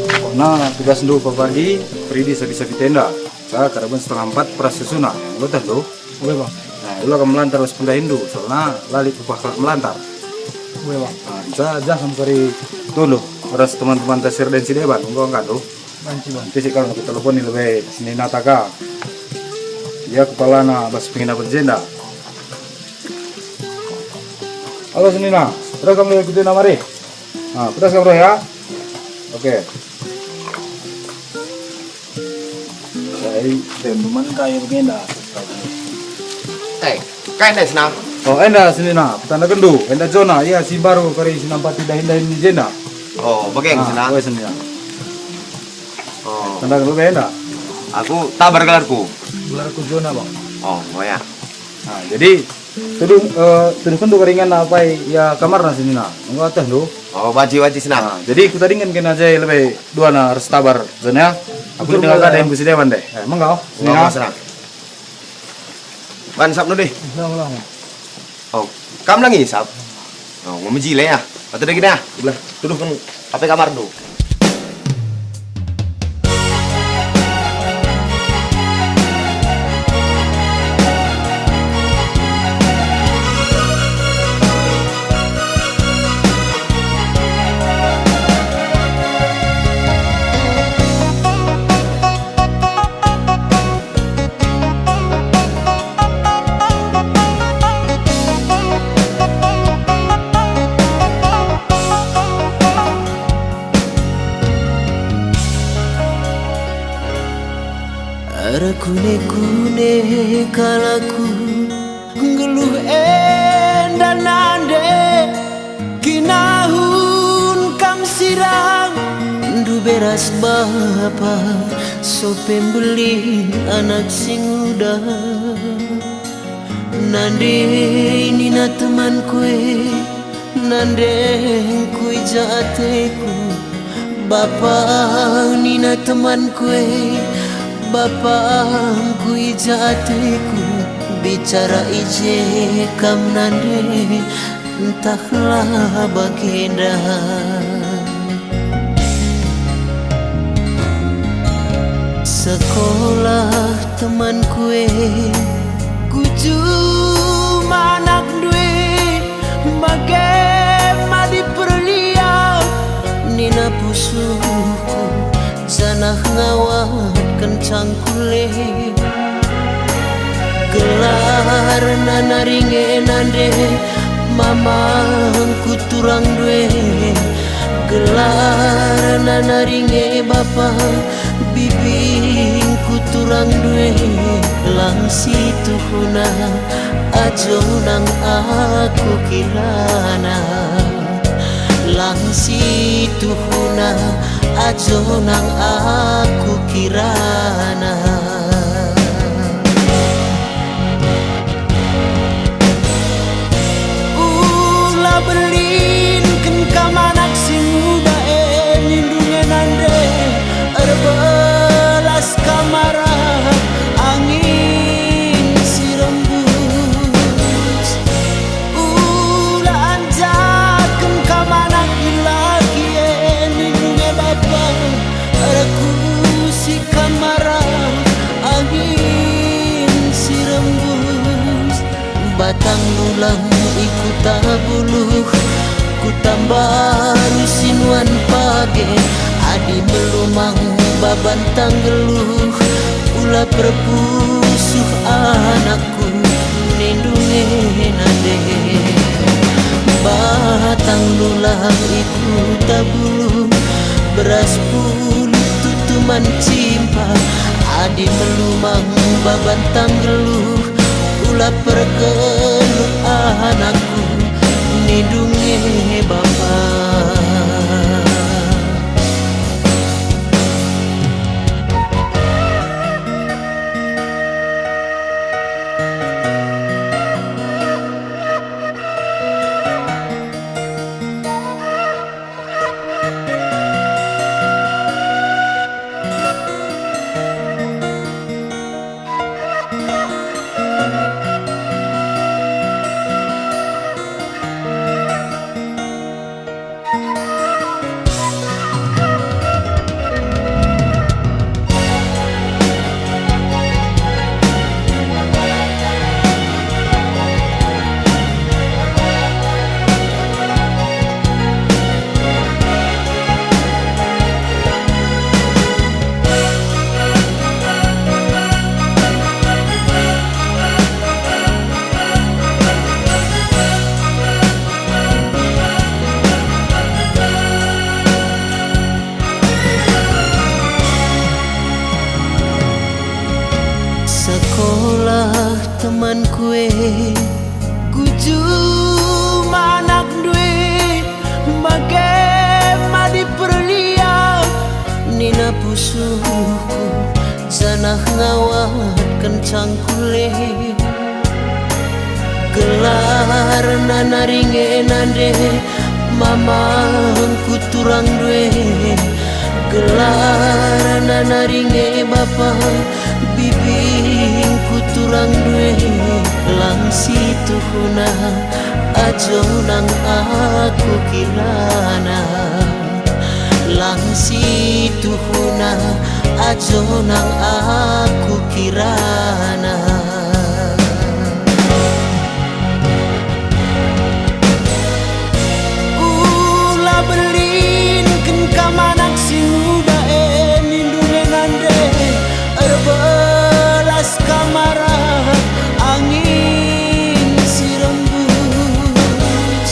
Pokokna tugasndu pagi-pagi, peridi sapi-sapi enda. Sa karaben setengah empat peras susuna. Enggo teh, Ndu? Oke, Bang. Nah, ula kam melantar ras pendahindu, soalna la lit upah kalak melantar. Oke, Bang. Nah, bisa jah kam kari tunduh ras teman-teman tasir dan si deban, enggo engka, Ndu? Banci, Bang. Nanti sik kal aku telepon ni lebe senina taka. Ia kepalana bas penginapen jenda. Halo senina, terus kamu ikutin mari. Nah, terus kamu ya. Oke. Saya teman kayu begenda. Eh, kai enda senina? Oh, enda senina, petandakendu, enda Jona, ia si mbaru kari si nampati dahin-dahin ni jenda. Oh, bage senina. Ah, wes senina. Oh. Tanda lu enda? Aku Tabar gelarku. Gelarku Jona, Bang. Oh, oh ya. Nah, jadi tuduh, eh, tuduhkenndu kari ingan apai ia kamarna senina. Enggo ateh ndu? Oh, banci-banci senina. Nah, jadi kutadingken kena je lebe duana ras Tabar Jona. Aku dengar ada yang busi dewan deh. Eh, menggo, senina. Senina. Ban sapndu deh. Ulang, ulang. Oh, kam lagi sap? Oh, nggo mejile ya. Atau deh gini ya. Belah, tuduhken apai kamarndu. Erkune-kune kal aku nggeluh enda nande. Kinahun kam sirang, ndu beras bapa, sope mbelin anak si nguda. Nande nina temanku e, nandengku i ja ateku, bapa nina temanku e, bapangku i ja ateku, bicara i je kam nande. Entahlah bagenda. Sekolah temanku e, ku juma anakndu e, bage madi perlia nina pusuhku, janah ngawatken cangkul e. Gelarna nari nge nande, mamangku turangndu e. Gelarna nari nge bapa, bibingku turangndu e. Lang situhuna ajo nang aku kirana. Lang situhuna ajo nang aku kirana. Ula belinken kam anak si nguda e, nindu nge nande, erbelas kam arah angin si rembus. Ula anjaken kam anak dilaki e, nindu nge bapa, erkusi kam arah angin si rembus. Batang lulang i Kuta Buluh, Kuta Mbaru si nuan page, adi melumang baban tanggeluh, ula perpusuh anak Nindu nge nande. Batang lulang i Kuta Buluh, beras pulut tutu man cimpa, adi melumang baban tanggeluh, ula perkeluh anakku, nindu nge bapa. Sekolah temanku e, ku juma anakndu e, bage madi perlia nina pusuhku, janah ngawatken cangkul e. Gelarna nari nge nande, mamangku turangndu e. Gelarna nari nge bapa, bibingku turangndu e. Lang situhuna ajo nang aku kirana. Lang situhuna ajo nang aku kirana. Ula belinken kam anak si nguda e, nindu nge nande, erbelas kam arah angin si rembus.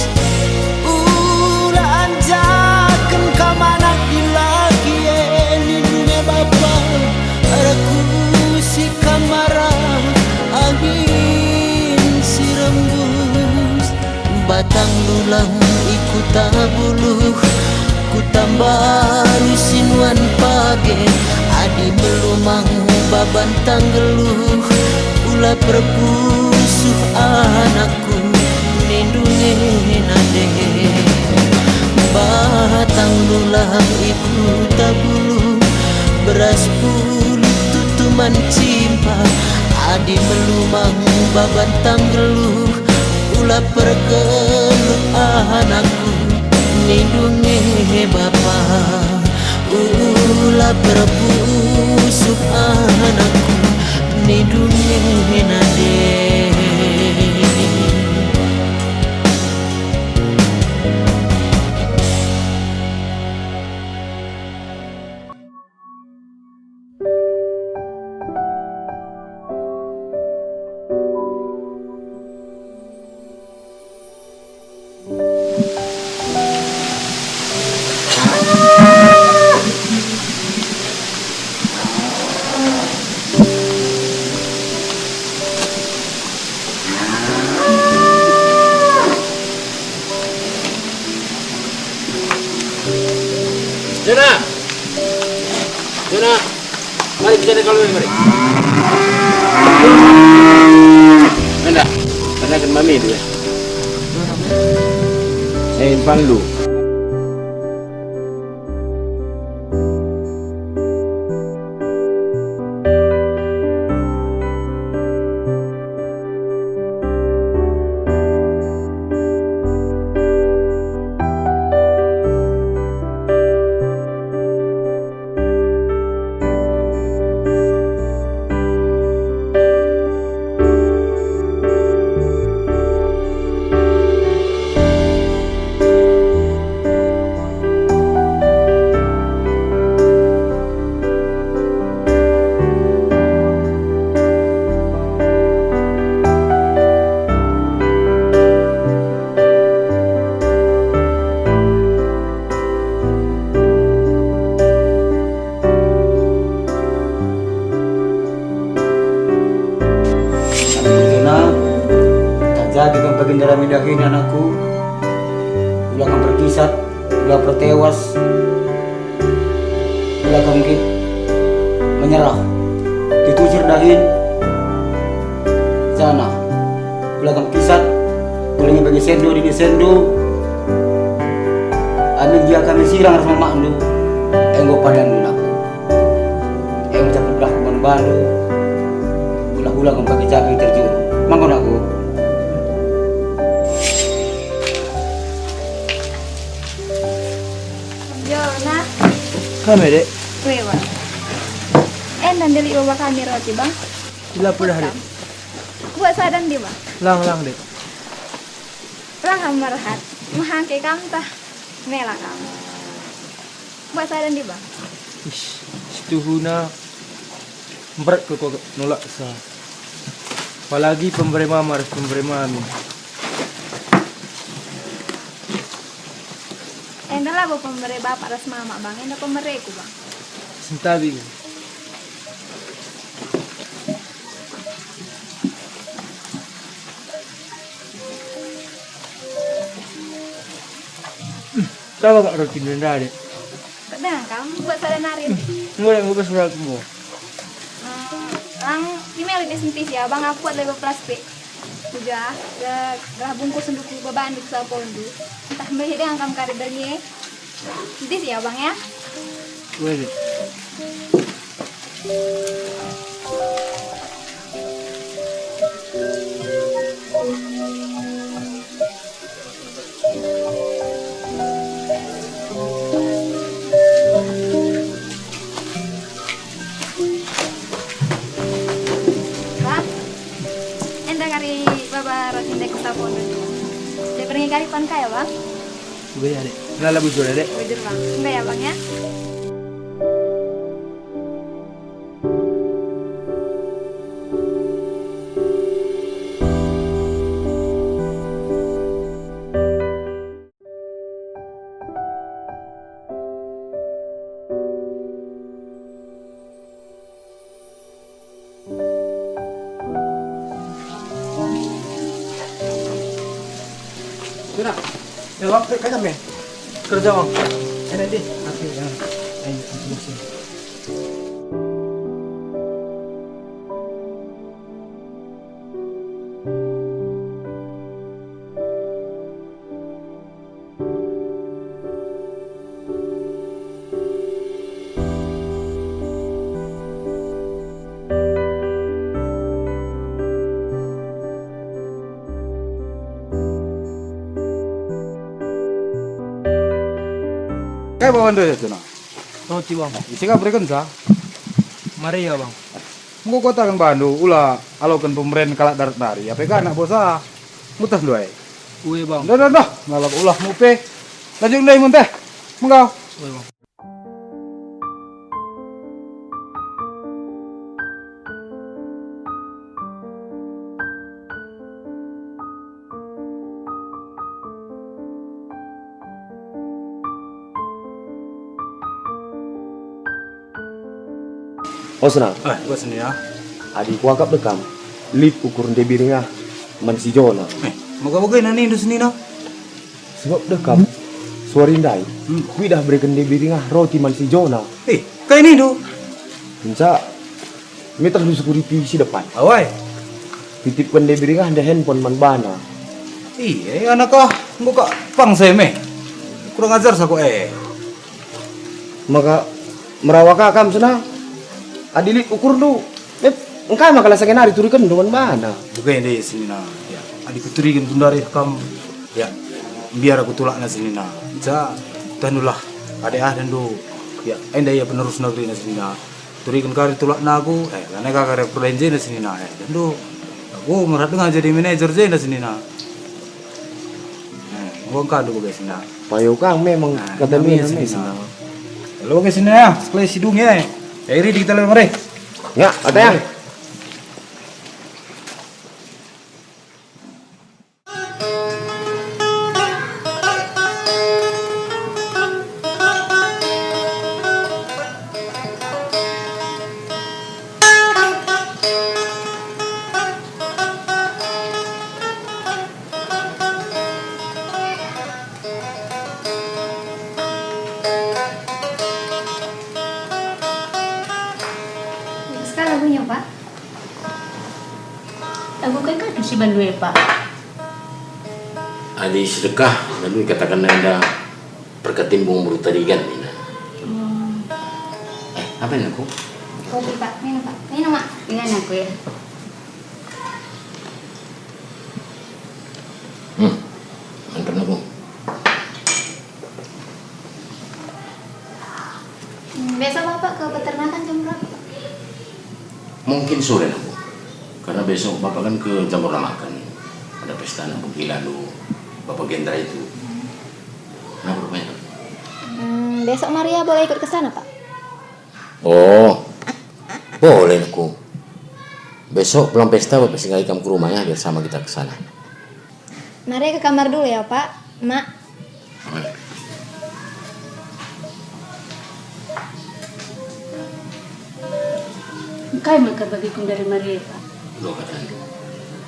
Ula anjaken kam anak dilaki e, nindu nge bapa, erkusi kam arah angin si rembus. Batang lulang i Kuta Buluh, Kuta Mbaru si nuan page, adi melumang baban tanggeluh, ula perpusuh anak Ku nindu nge nande. Batang lulang i Kuta Buluh, beras pulut tutu man cimpa, adi melumang baban tanggeluh, ula perkeluh Nindunge Bapa, ula perpusuk anakku, nindunge nande. Jona! Jona! Mari kita ada kalau mari. Enda, karena kan mami dua. Eh, Panlu. Amin, Jona, tajagi kam baginda rami dahin, anakku. Ula kam perkisat, ula pertewas, ula kam nggit menyerah. Tutusir dahin, janah ula kam kisat, ula nge bagi sendu dini sendu. Amin gia kami sirang ras mamakndu, enggo padandu naku. Enggo terpegah man bandu, ula-ula kam bagi jabi terjuru. Mangko naku. Jona. Kami, Dek. Weh, Bang. Enda ndeli baba kami roti, Bang. Ila pedah, Dek. Buat sadan di, Bang. Lang, lang, Dek. Raham merhat. Mehangke kam tah. Mela kam. Buat sadan di, Bang. Ish, situhuna. Mbrat kal nulaksa. Apalagi pembere mama ras pembere mami. Enda labo pembere bapa ras mama, Bang, enda pembereku, Bang. Sentabi. Tawa kak roti ndai, Dek. Pedang kam buat sada nari. Enggo, Dek, enggo bas berakmu. Hmm, lang imeli deh sentis ya, Bang, aku buat lebe plastik. Uja, ge-, gelah bungkus nduku bebandu ku sapondu. Entah melihat dengan kam kari bernye. Sentis ya, Bang, ya. Weh, Dek. Bang, enda kari baba roti ndai ku sapondu. Ndai berngi kari pan kaya, Bang? Uga ya, Dek. Lala bujur ya, Dek. Bujur, Bang. Enda ya, Bang, ya. Sudah. Ya, Bang, ke, ke kami. Kerja, Bang. Enak deh. Oke, ya. Ayo, aku masuk. Bawa ndai aja, nah. Roti, Bang. Ise ka berekenca? Maria, Bang. Enggo kukataken bandu, ula aloken pemeren kalak darat nari, ape ka anak bosa? Nguteh ndai. Ue, Bang. Dah, dah, dah, nalap ulahmu pe. Lanjut ndai mun teh. Menggau. Ue, Bang. O senang. Eh, buat sini ya. Adi kuakap dekam, lit ukur ndebi ringah man si Jona. Eh, moga-moga ina nindu senina. Sebab dekam, suari ndai, hmm, kuidah bereken ndebi ringah roti man si Jona. Eh, kai nindu? Nca, Mitah lu sukuripi si depan. Awai. Titipken ndebi ringah nda handphone man bana. Iya, anak ah, enggo kak pang saya meh. Kurang ajar saku eh. Maka merawa ka kam senang. Adi lit ukurndu, eh, engkai maka la sanga nari turikenndu man bana. Bukai ndai senina. Ya, adi kuturiken kundari kam, ya, mbiar aku tulakna senina. Ja, tanulah, ade ah dendu. Ya, enda ia penerus negeri na senina. Turiken kari tulakna aku, eh, lanai ka kari perdahin jenda senina, eh, tentu. Aku merhat denga jadi manajer jenda senina. Eh, enggo engka ndu bage senina. Payo kang memang. Nah, kata ina mia senina. Lalu bage senina, sekolah sidung ya. Ya, iri di kita lewat mari. Ya, kata ya. Sekarang lagunya, Pak. Lagu kai kadu si bandu e, Pak? Adi sedekah, lalu ikatakenna enda perkatimbung beru tarigan, nina. Hmm. Eh, apa ini, Ku? Kopi, Pak. Minum, Pak. Minum, Mak. Ingat aku ya. Hmm. Mantap, Ku. Hmm, besok Bapak ke peternakan jam berapa, Pak? Mungkin sore, Nak, Bu. Karena besok Bapak kan ke Jamur Lamaken. Ada pesta anak begi lalu Bapak Gendra itu. Kenapa rupanya, Pak? Hmm, besok Maria boleh ikut ke sana, Pak? Oh, boleh, Nak, Bu. Besok pulang pesta Bapak singgah ikam ke rumah ya, biar sama kita ke sana. Maria ke kamar dulu ya, Pak. Mak. Engkai maka bagiku dari Maria, Pak? Lo kata.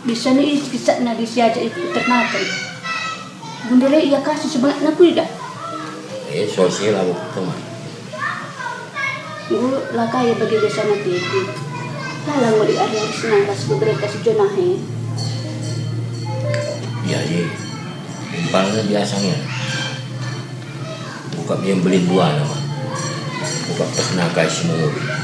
Di sana i kisahna di siaja i peternakan. Gundure ia kasih semangatna kuidah. Eh, sosial aku teman. Enggo la ka ia bagi biasana pe. La, la nguli ari-ari senang ras beberapa si Jonah e. Jadi, impalna biasa nge. Buka biang belin dua nama. Buka pernah kai si menguri.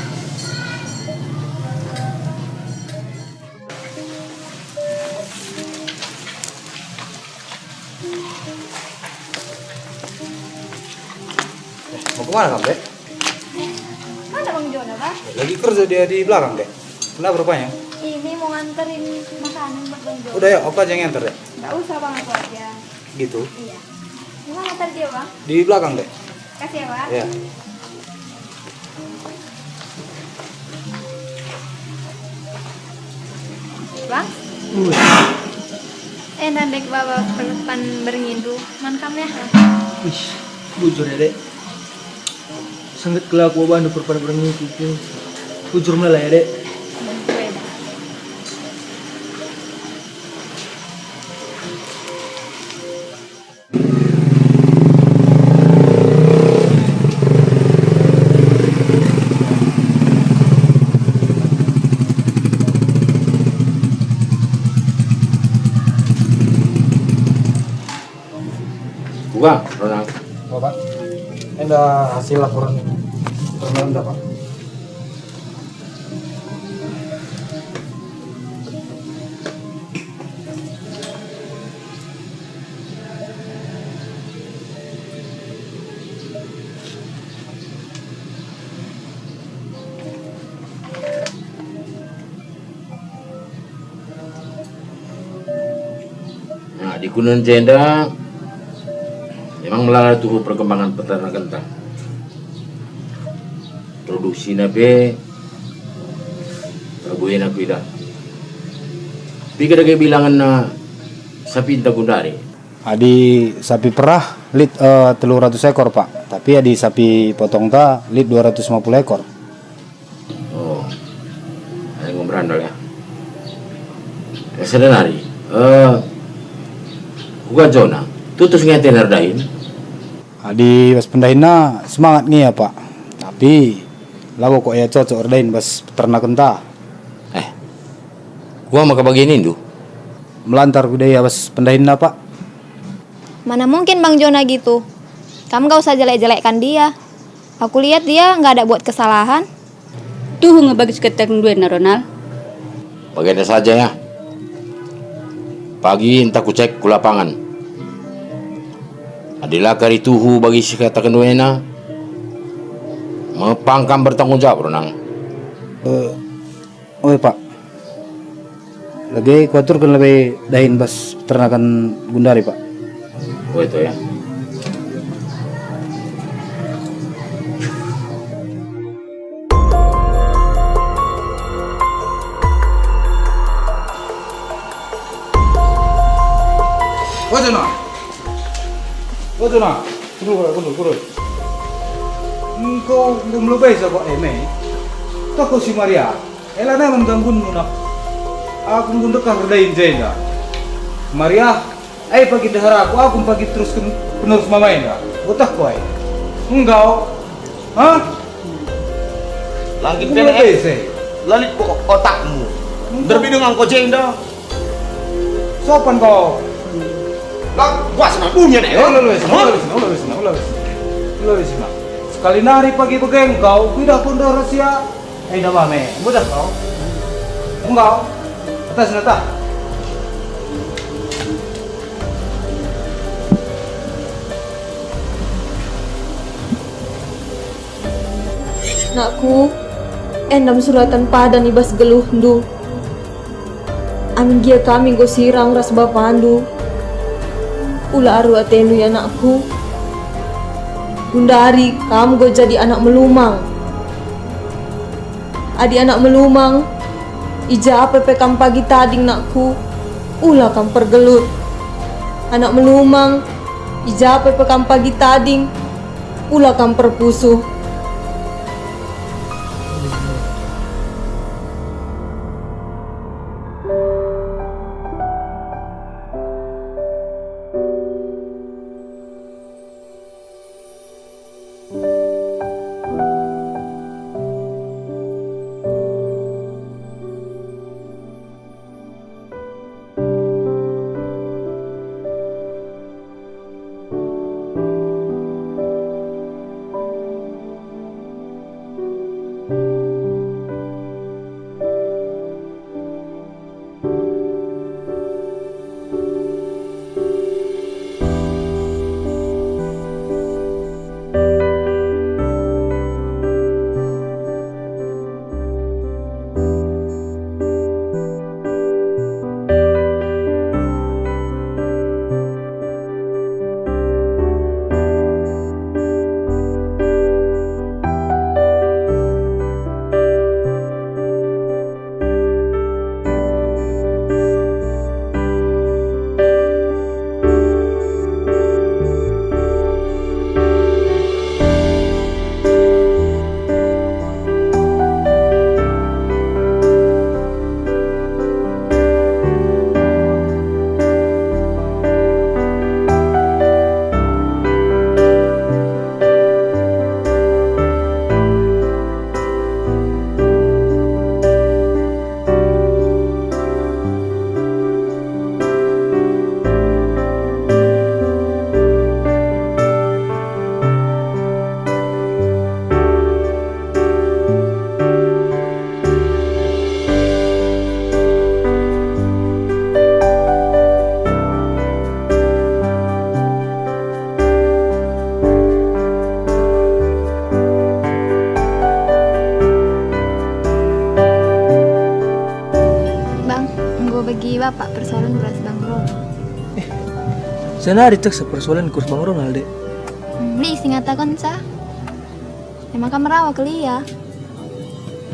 Mau kemana kamu, Dek? Eh, mana Bang Jona, Bang? Lagi kerja dia di belakang, Dek. Kenapa rupanya? Ini mau nganterin makanan buat Bang Jona. Udah ya, aku aja yang nganter, Dek. Nggak usah, Bang, aku aja. Gitu? Iya. Gimana tadi dia, Bang? Di belakang, Dek. Kasih ya, Bang. Iya. Bang? Ui. Eh, ndai Dek baba perpan berngindu. Man kam ya? Wis, bujur ya, Dek. Sengget kelaku babandu perpan berngindu. Bujur melala ya, Dek. Gue, Bang. Uga, Ronald. Oh, Pak. Enda hasil laporan ini. Ronald, Pak. Di Kuningan enda memang melala tuhu perkembangan peternakenta. Produksina pe buena kuidah. Piga dage bilangenna sapinta gundari? Adi sapi perah lit, eh, telu ratus ekor, Pak. Tapi adi sapi potongta lit dua ratus lima puluh ekor. Oh, enggo merandal ya. Ya, sada nari. Eh, uga jona, tutus nge atena erdahin? Adi bas pendahinna semangat nge ia, Pak. Tapi labo kok ia cocok erdahin bas peternakenta. Eh, kuga maka bage nindu? Melantar ku dia bas pendahinna, Pak. Mana mungkin Bang Jona gitu? Kam nggak usah jelek-jelekkan dia. Aku lihat dia nggak ada buat kesalahan. Tuhu nge bagi si kataken duena, Ronald. Bagenda saja ya. Pagi enta kucek ku lapangan. Adi la kari tuhu bagi si kataken duena, mepang kam bertanggung jawab, Ronald. Eh, Oe, Pak. Lage kuaturken lebe dahin bas peternaken gundari, Pak. Oe, to ya. Oe, Jona. Oe, Jona. Kundul, kundul, kundul. Engko, engko melebei sa kok eme. Toh ko si Maria. Ela nai man ganggunmu, nak. Aku enggo ndekah erdahin jenda. Maria, ai pagi ndeharaku, aku pagi terusken penerus mama enda. Botahku ai. Enggau. Hah? Langkin Enggo kena lebe eh. Se. Lalit ko otakmu. Enggo. Nderbi dengan ko jenda. Sopan ko. Lah, kuasa nak dunia nih, Eh, ya? Ula, ula, ula, Hah? Ula, ula, ula, ula, ula. Sekali nari pagi bage engkau, kuidah pun dah rahasia. Eh, dah mame, mudah kau. Enggau. Atas nata. Nakku, endam suraten padan i bas geluhndu. Amin gia kami enggo sirang ras bapandu. Ula aru atendu, ya nakku. Gundari kam enggo jadi anak melumang. Adi anak melumang, i ja pe pe kam pagi tading, nakku, ula kam pergelut. Anak melumang, i ja pe pe kam pagi tading, ula kam perpusuh. Bang, enggo begi Bapak persoalan beras Bang Rono. Eh, Senari teksa persoalanku ras Bang Ronald, Dek. Hmm, lit si ngatakenca. Emaka merawa kal ia.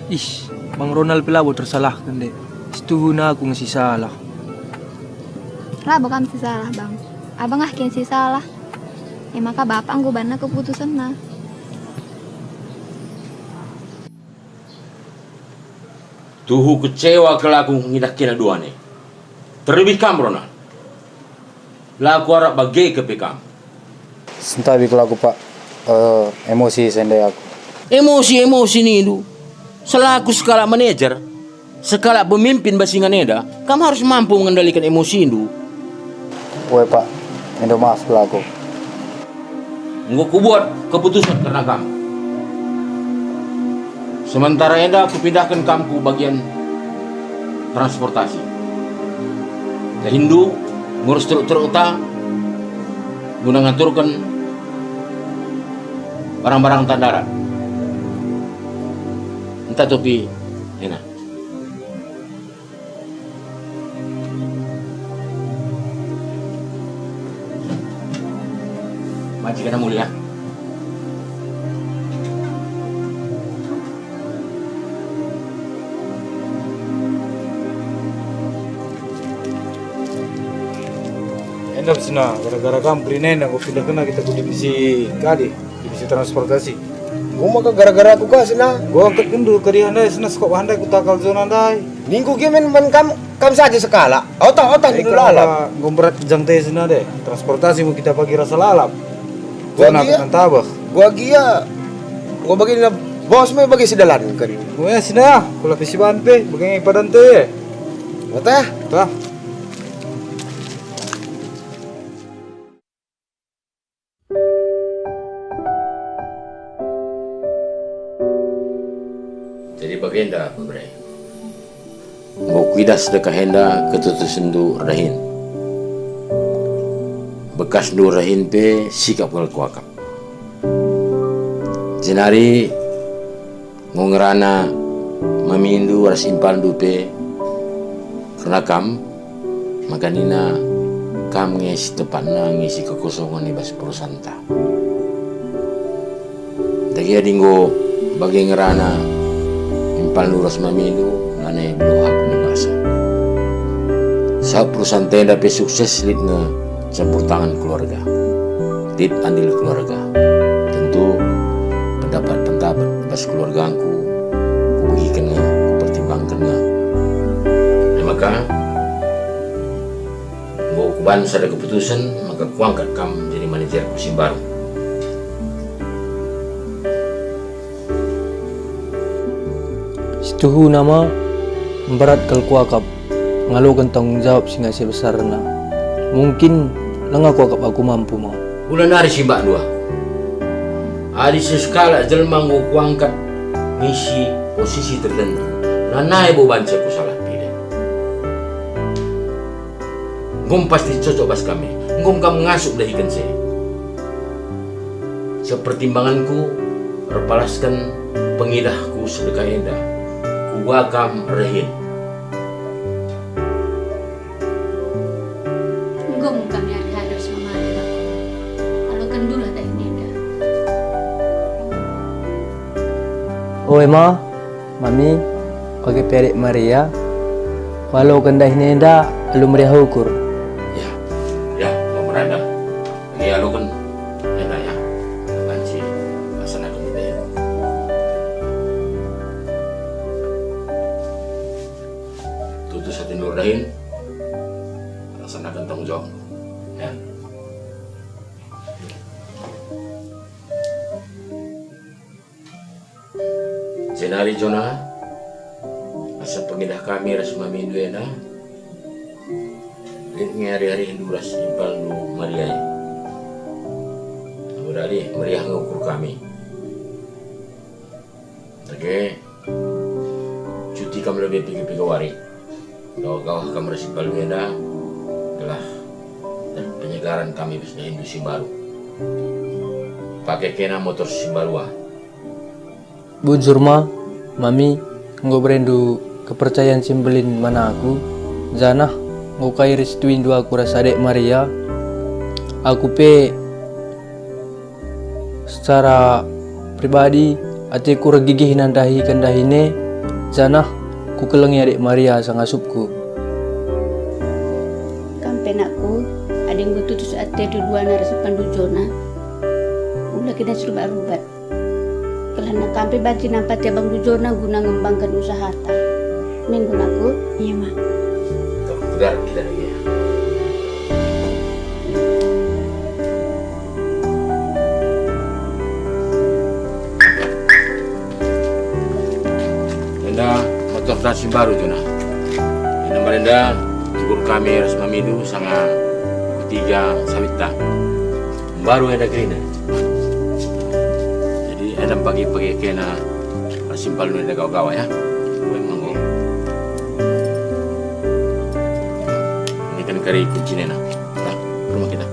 Ih, Bang Ronald pe labo tersalahken, Dek. Situhuna aku nge si salah. Labo kam si salah, Bang. Abang ah kin si salah. Emaka Bapak enggo banna keputusenna. Tuhu kecewa kal aku ngidah kena duan e. Terlebih kam, Ronald. La kuarap bage kepe kam. Sentabi kal aku, Pak. Eh, emosi ise ndai aku. Emosi, emosi nindu. Selaku sekalak manajer, sekalak pemimpin bas ingan enda, kam harus mampu mengendalikan emosindu. Oe, Pak, enda maaf kal aku. Enggo kubuat keputusen kerna kam. Sementara enda kupindahken kam ku bagian transportasi. Dahinndu ngurus truk-trukta guna ngaturken barang-barangta ndarat. Enta topi ena. Banci kena mulia. Enda pe sina, gara-gara kam kerina enda, enggo pindahkenna kita ku divisi kadi, divisi transportasi. Enggo maka gara-gara aku ka sina. Enggo angkatken du keriah ndai sina, sekop bahan ndai ku takal Jona ndai. Ningku gia min man kam, kam saja sekalak. Otah, otah, eh, nindu lalap. Enggo mberat jang te sina de. Transportasi mu kita pagi rasa lalap. Gua Jona gia, kena tabeh. Gua gia, gua bagi na bos me bagi sidalanken. Oh ya, sina, kula pisi bahan pe, bagi padan te. Otah. Tah. Jadi bagenda, pemere. Enggo kuidah sedekah enda ketutusenndu erdahin. Bekasndu erdahin pe sikap kal kuakap. Jenari enggo ngerana mamindu ras impalndu pe kerna kam, maka nina kam nge si tepatna ngisi kekosongen i bas perusanta. Dage adi enggo bage ngerana impalndu ras mamindu, lanai beluh aku nibasa. Sabap perusanta enda pe sukses lit nge campur tangan keluarga. Lit andil keluarga. Tentu pendapat-pendapat bas keluargangku kubegiken nge, kupertimbangken nge. E maka, enggo kuban sada keputusen maka kuangkat kam jadi manajerku si mbaru. Situhuna ma, mberat kal kuakap ngaloken tanggung jawab si ngasi besarna. Mungkin langa kuakap aku mampu ma. Kula nari si mbakndu aku. Adi sekalak jelma enggo kuangkat ngisi posisi tertentu, lanai bo banci aku salah pilih. Enggo pasti cocok bas kam e. Enggo kam ngasup dahiken si e. Sepertimbanganku erpalasken pengidahku sedekah enda, kuga kam erdahin. Enggo me kami arih-arih ras Mama Maria. Alokendulah dahin enda. Oe Ma, Mami, bage pe Adek Maria, kualoken dahin enda alu meriah ukur. Ya, ya, Mama Maria. Bage aloken enda ya, banci laksanaken enda ya. Tutus atendu erdahin, laksanaken tanggung jawabndu. Ya. Jenari Jona, asa pengidah kami ras mamindu enda, lit nge arih-arihndu ras impalndu Maria e. Enggo dadi meriah nge ukur kami. Dage, cuti kam lebe piga-piga wari. Gawah-gawah kam ras impalndu enda, gelah penyegaran kami bas dahinndu si mbaru. Pake kena motor si mbaru ah. Bujur ma, Mami, enggo berendu kepercayan si mbelin man aku, janah enggo ka irestuindu aku ras Adek Maria. Aku pe secara pribadi, ateku ergigih nandahi kehendahi e, janah kukelengi Adik Maria asa ngasupku. Kam pe, nakku, adi enggo tutus ate duduana ras pandu Jona, ula kita si rubat-rubat. Kelana kam pe banci nampati abang Jona guna ngembangken usahata. Min, nakku? Iya, Ma. Tuh, benar kita lagi ya. Enda motor si mbaru, Jona. Enda marenda cukur kami ras mamindu sanga kutiga sawitta. Mbaru enda kerina. Jadi enda pagi-pagi kena simpal enda gawa-gawa ya. Gue manggo. Ini kan kari kuncina. Nah, rumah kita.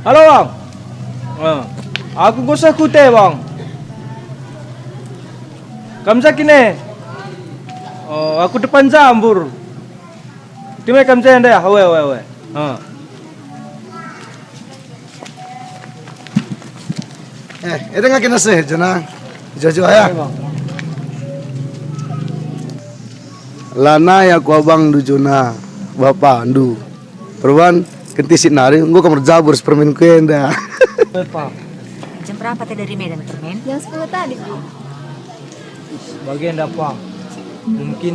Halo, Bang. Eh, aku nggo seh ku ate, Bang. Kam ja kin e? Oh, aku depan Jambur. Ate me kam ja enda ya? Awe, awe, awe. Eh. Eh, enda nge kena seh, Jona. Jojo ya. Lanai aku abangndu Jona, bapandu. Perban, kentisik nari, enggo kam erjabur si permenku enda. Jam berapa tadi dari Medan, Permen? Jam sepuluh tadi, Pak. Bagenda, Pang. Mungkin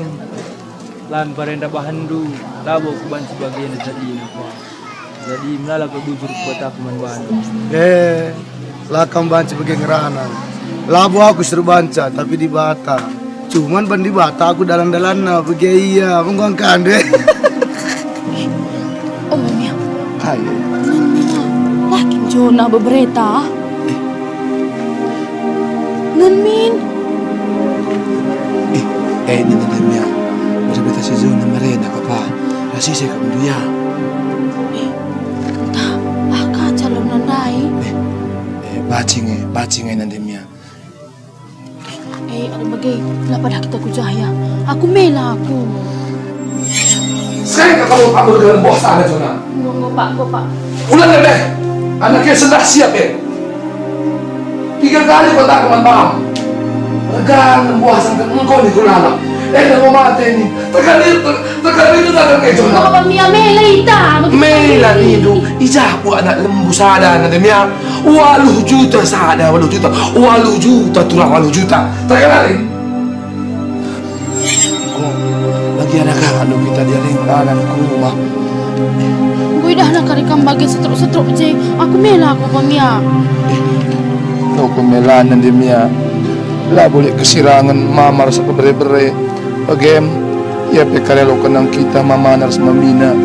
lan barenda bahenndu, labo kubanci bagenda jadina, Pang. Jadi melala kal bujur kukataken man bandu. Eh, la kam banci bage ngerana. Labo aku si erbanca, tapi Dibata. Cuman ban Dibata aku dalan-dalanna, bage ia, mengguangkan deh. Oh, Mia. Ayo. Nina, la kin Jona bebereta? Eh. Nen min. Eh, eh, nina Mia. Bebereta si Jona merena kapa. Rasi saya kap ndu ya. Eh, ntah, ah, kaca lo nandai. Eh, eh, bacing e, bacing e nande Mia. Eh, ada bage, la pada kita ku jah ya. Aku mela aku. Sekarang kamu ambil dalam bos ada Jona. Enggo, enggo, Pak, enggo, Pak. Ulang deh, anak e sendah siap e. Tiga kali kukataken man bam. Regan buah sangket engko ni kulalap. Enda enggo mate ni. Tekan itu, tekan itu datang e Jona. Enggo, Pak, Mia mela ita. Mela nindu, i jah buah anak lembu sada nande Mia. Waluh juta sada, waluh juta. Waluh juta turang waluh juta. Tekan ari. Bagi anak-anak kita dia ringkanan ku rumah. Enggo idahna kari kam bage setruk-setruk je, aku mela aku, Pamia. Eh, enggo mela nande Mia. La boleh kesirangen mama ras bere-bere. Bagem, ia pe kari aloken kita mamana ras mamina.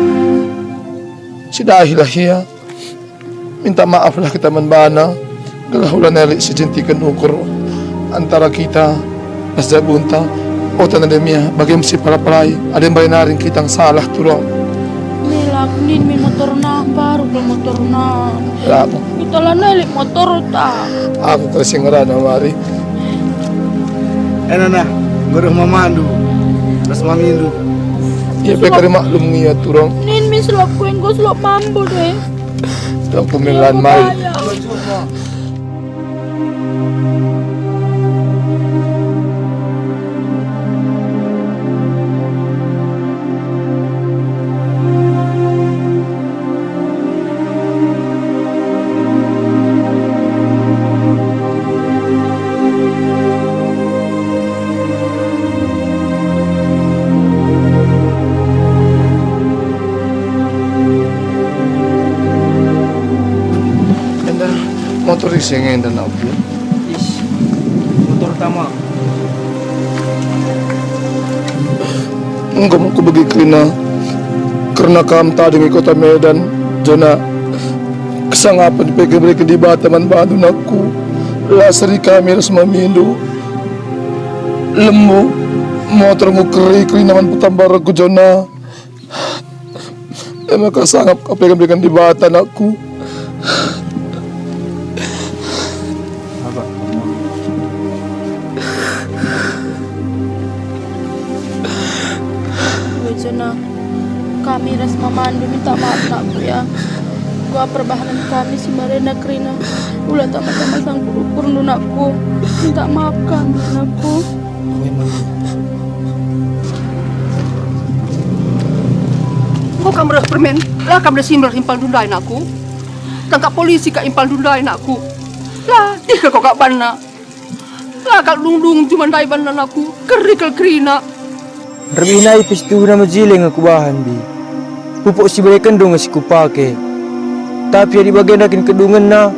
Sidahilah ia. Minta maaflah kita man bana, gelah ulanai lit si centiken ukur antara kita ras jabunta. Ota nande Mia, bagem si pala-palai, adi mbai nari kita salah turang. Mela aku nin min motorna, mbaru kal motorna. Labo. Kita lanai lit motorta. Aku kari si ngerana wari. Ena nah, nggo reh mamandu ras mamindu. Ia pe kari maklum nge ia turang. Nin min selop ku enggo selop mambo deh. Aku melan mai. Enda motor ise nge enda nak ukur? Is, motor tama. Enggo me kubegi kerina, kerna kam tading i kota Medan, jona kesangapen pe ibereken Dibata man bandu nakku. La seri kami ras mamindu. Lembu, motor enggo keri kerina man petambarenku, jona. E maka sangap ka pe ibereken Dibata nakku. Wejana, kami ras mamandu minta maaf nakku ya. Gua perbahanen kami si marena kerina. Ula tama-tama sangkur-ukurndu nakku. Minta maaf kami nakku. Enggo kam reh permen, la kam reh simbal impalndu ndai nakku. Tangkap polisi ka impalndu ndai nakku. La, tih kal kau kap banna. La kal dung-dung juma ndai banna nakku, keri kal kerina. Nderbih nai pe situhuna mejile nge kubahan, Bi. Pupuk si berekenndu nge si kupake. Tapi adi bagenda kin kedungenna,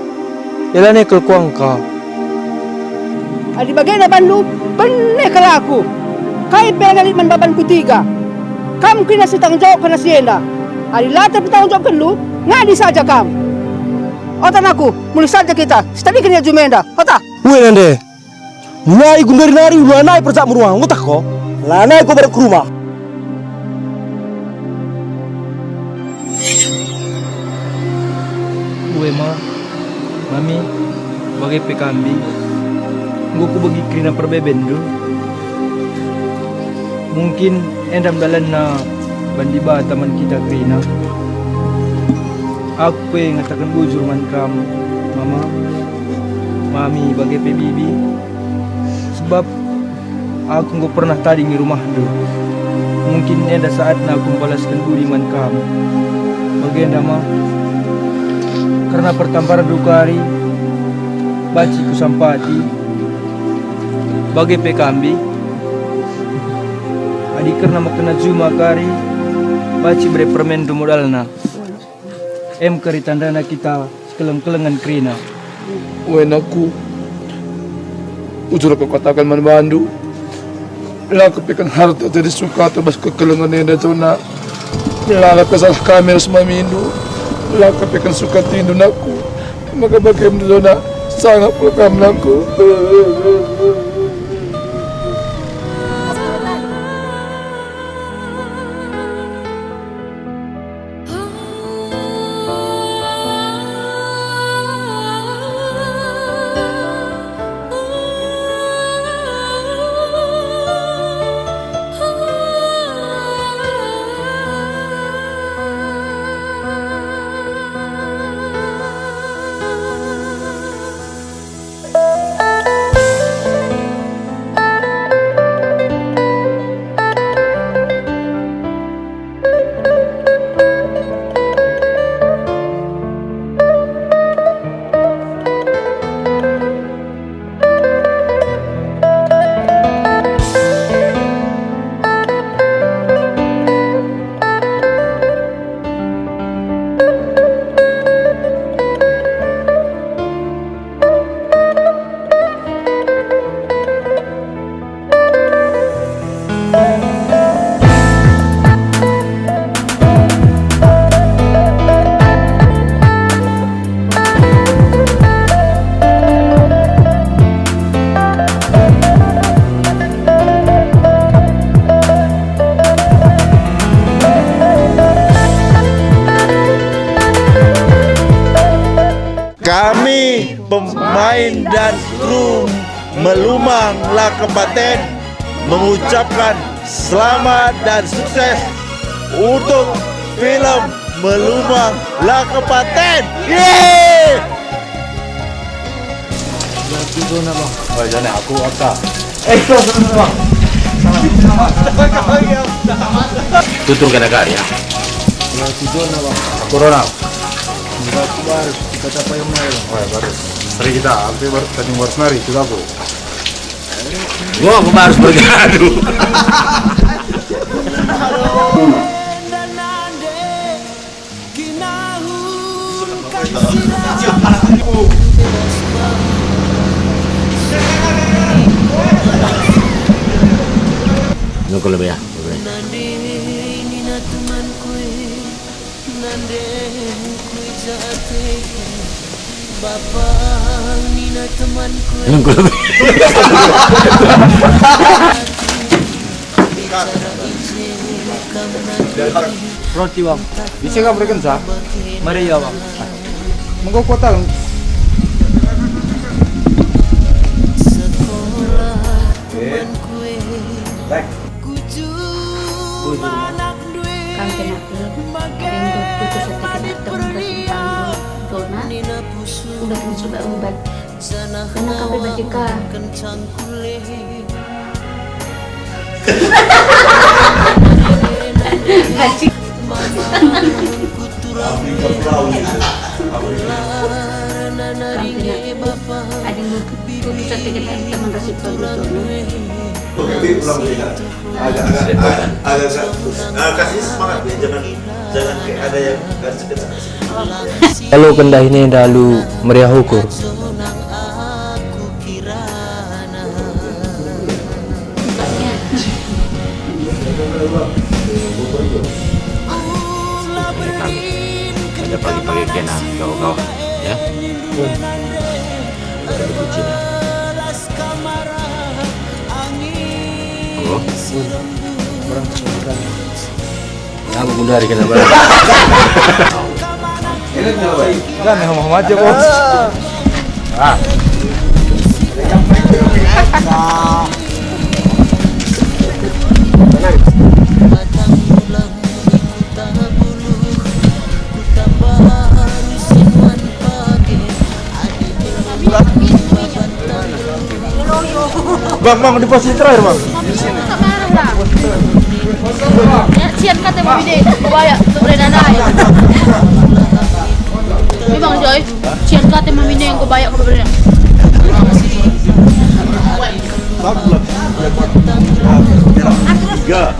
e lanai kal kuangka. Adi bagenda banndu, bene kal aku. Kai pe enda lit man babanku tiga. Kam kerina si tanggung jawab kerna si enda. Adi la terpertanggung jawabkenndu, ngadi saja kam. Ota nakku, mulih saja kita, sitadingken ia juma enda. Ota. Ue nande. Mulai gundari nari ulu anai percakmu rumah, ngutah ko? Lanai ko baru ke rumah. Ue ma, mami, bage pe kambi, enggo kubegi kerina perbebenndu. Mungkin enda me dalanna ban Dibata man kita kerina. Aku pe ngataken bujur man kam, Mama. Mami bage pe Bibi, sebab aku enggo pernah tading i rumahndu. Mungkin enda saatna aku mbalasken budi man kam. Bagenda ma, kerna pertambarenndu kari, banci kusampati, bage pe kambi, adi kerna mekena juma kari, banci bere permenndu modalna. Em kari tandana kita sikeleng-kelengen kerina. Ue nakku, bujur aku kataken man bandu, la kepeken harta jadi sukata bas kekelengen enda, jona. La, la pe salah kami ras mamindu, la kepeken sukatindu nakku, maka bagem jona sangap kal kam nakku. Kami pemain dan kru Melumang La Kepaten mengucapkan selamat dan sukses untuk film Melumang La Kepaten. Yeay! Oh, jangan aku apa? Eh, tuh, tuh, tuh, Bang. Tutur kada kari ya. Aku Ronald. Enggak, aku baru. Kita capa yang mana, Bang? Oh, ya, baru. Hari kita, aku baru, tadi baru senari, itu aku. Gua, gua harus bergaduh. Nunggu lebih ya. Nande nina temanku e, nande ku i ja ateku, bapa nina temanku e. Roti, Bang. Ise kam rekenca? Mari ya, Bang. Mengko kuota. Kam kena pe, ada yang tutus ateken atem ras ibang dona, udah kena coba ubat. Kena kam pe bajika. Bajik. Kam kena pe, ada yang tutus ateken atem ras ibang dona. Oke, ulang lagi. Agak, agak, agak, agak, agak, ah, kasih semangat ya, jangan, jangan kayak ada yang nggak deket sama si. Halo, kendah ini enda alu meriah ukur. Ada pagi-pagi kena kau-kau, ya? Ada kucing. Oh. Orang. Kamu gundari kena barang. Kan sama aja, Bos. Ah. Bang, bang, di posisi terakhir, bang. Di sini. Ya, sian kate mami ne, kubayak, kuberenanai. Ini Bang Joy, sian kate mami ne, kubayak, kuberenanai. Tiga.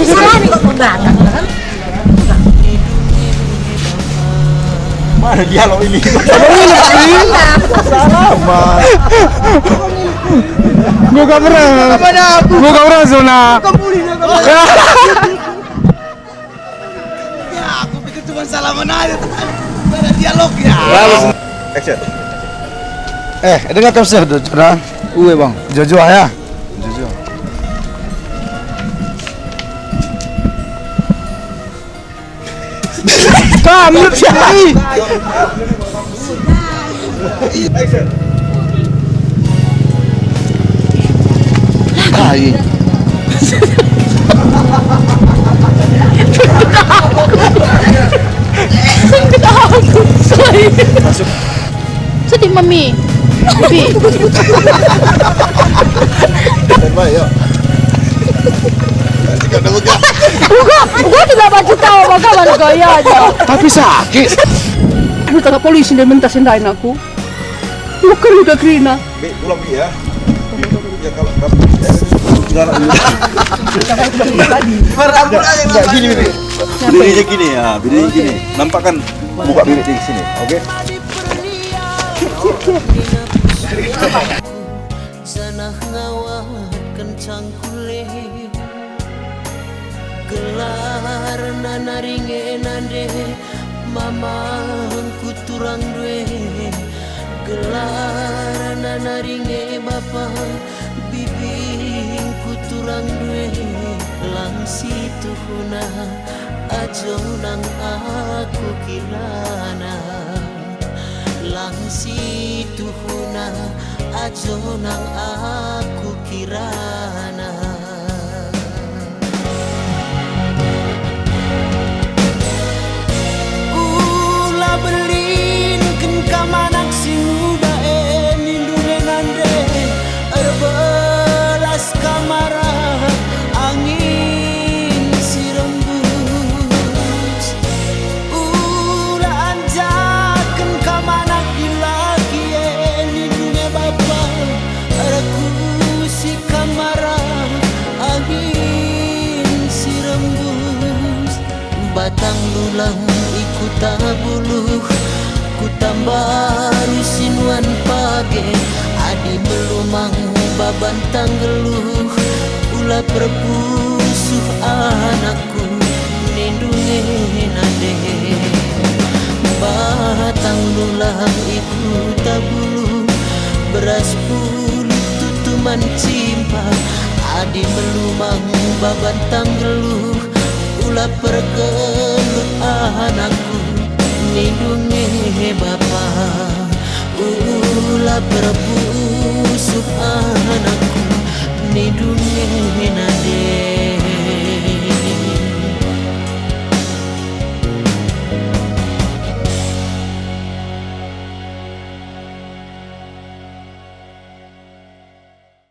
Salah nih kok pembahasan, kan? Mana dialog ini? Salah, Mas. Gua gak pernah. Gua gak pernah zona. Ya, aku pikir cuma salaman aja. Ada dialog ya. Action. Eh, dengar kam seh, Cuna. Uwe, Bang. Jojo ya. Jojo. Kam, menurut siapa? Action. Masuk. Sedih, Mami. Bibi. Standby, yuk. Buka, buka tidak baju kau, maka baru gaya aja. Tapi sakit. Aduh, tangkap polisi dan mentas yang lain aku. Bukan udah kerina. Bi, ulang, Bi, ya. Ya, kalau, kalau, ya, sekarang ini. Nggak, nggak, gini, Bi. Berdiri aja gini, ya, berdiri gini. Nampak kan muka Bibi di sini, oke? Janah ngawatken cangkule. Gelarna nari nge nande, mamangku turang due. Gelarna nari nge bapa, bibingku turang due. Lang situhuna, ajo nang aku kirana. Lang situhuna, ajo nang aku kirana. Ula belinken kam anak si nguda e, nindu nge nande, erbelas kam arah angin si rembus. Ula anjaken kam anak dilaki e, nindu nge bapa, erkusi kam arah angin si rembus. Batang lulang i kuta buluh, kuta mbaru si nuan page, adi melumang baban tanggeluh, ula perpusuh anakku, nindu nge nande. Batang lulang i Kuta Bulu, beras pulut tutuman cimpa, adi melumang baban tanggeluh, ula perkelut anakku, nindu nge bapa.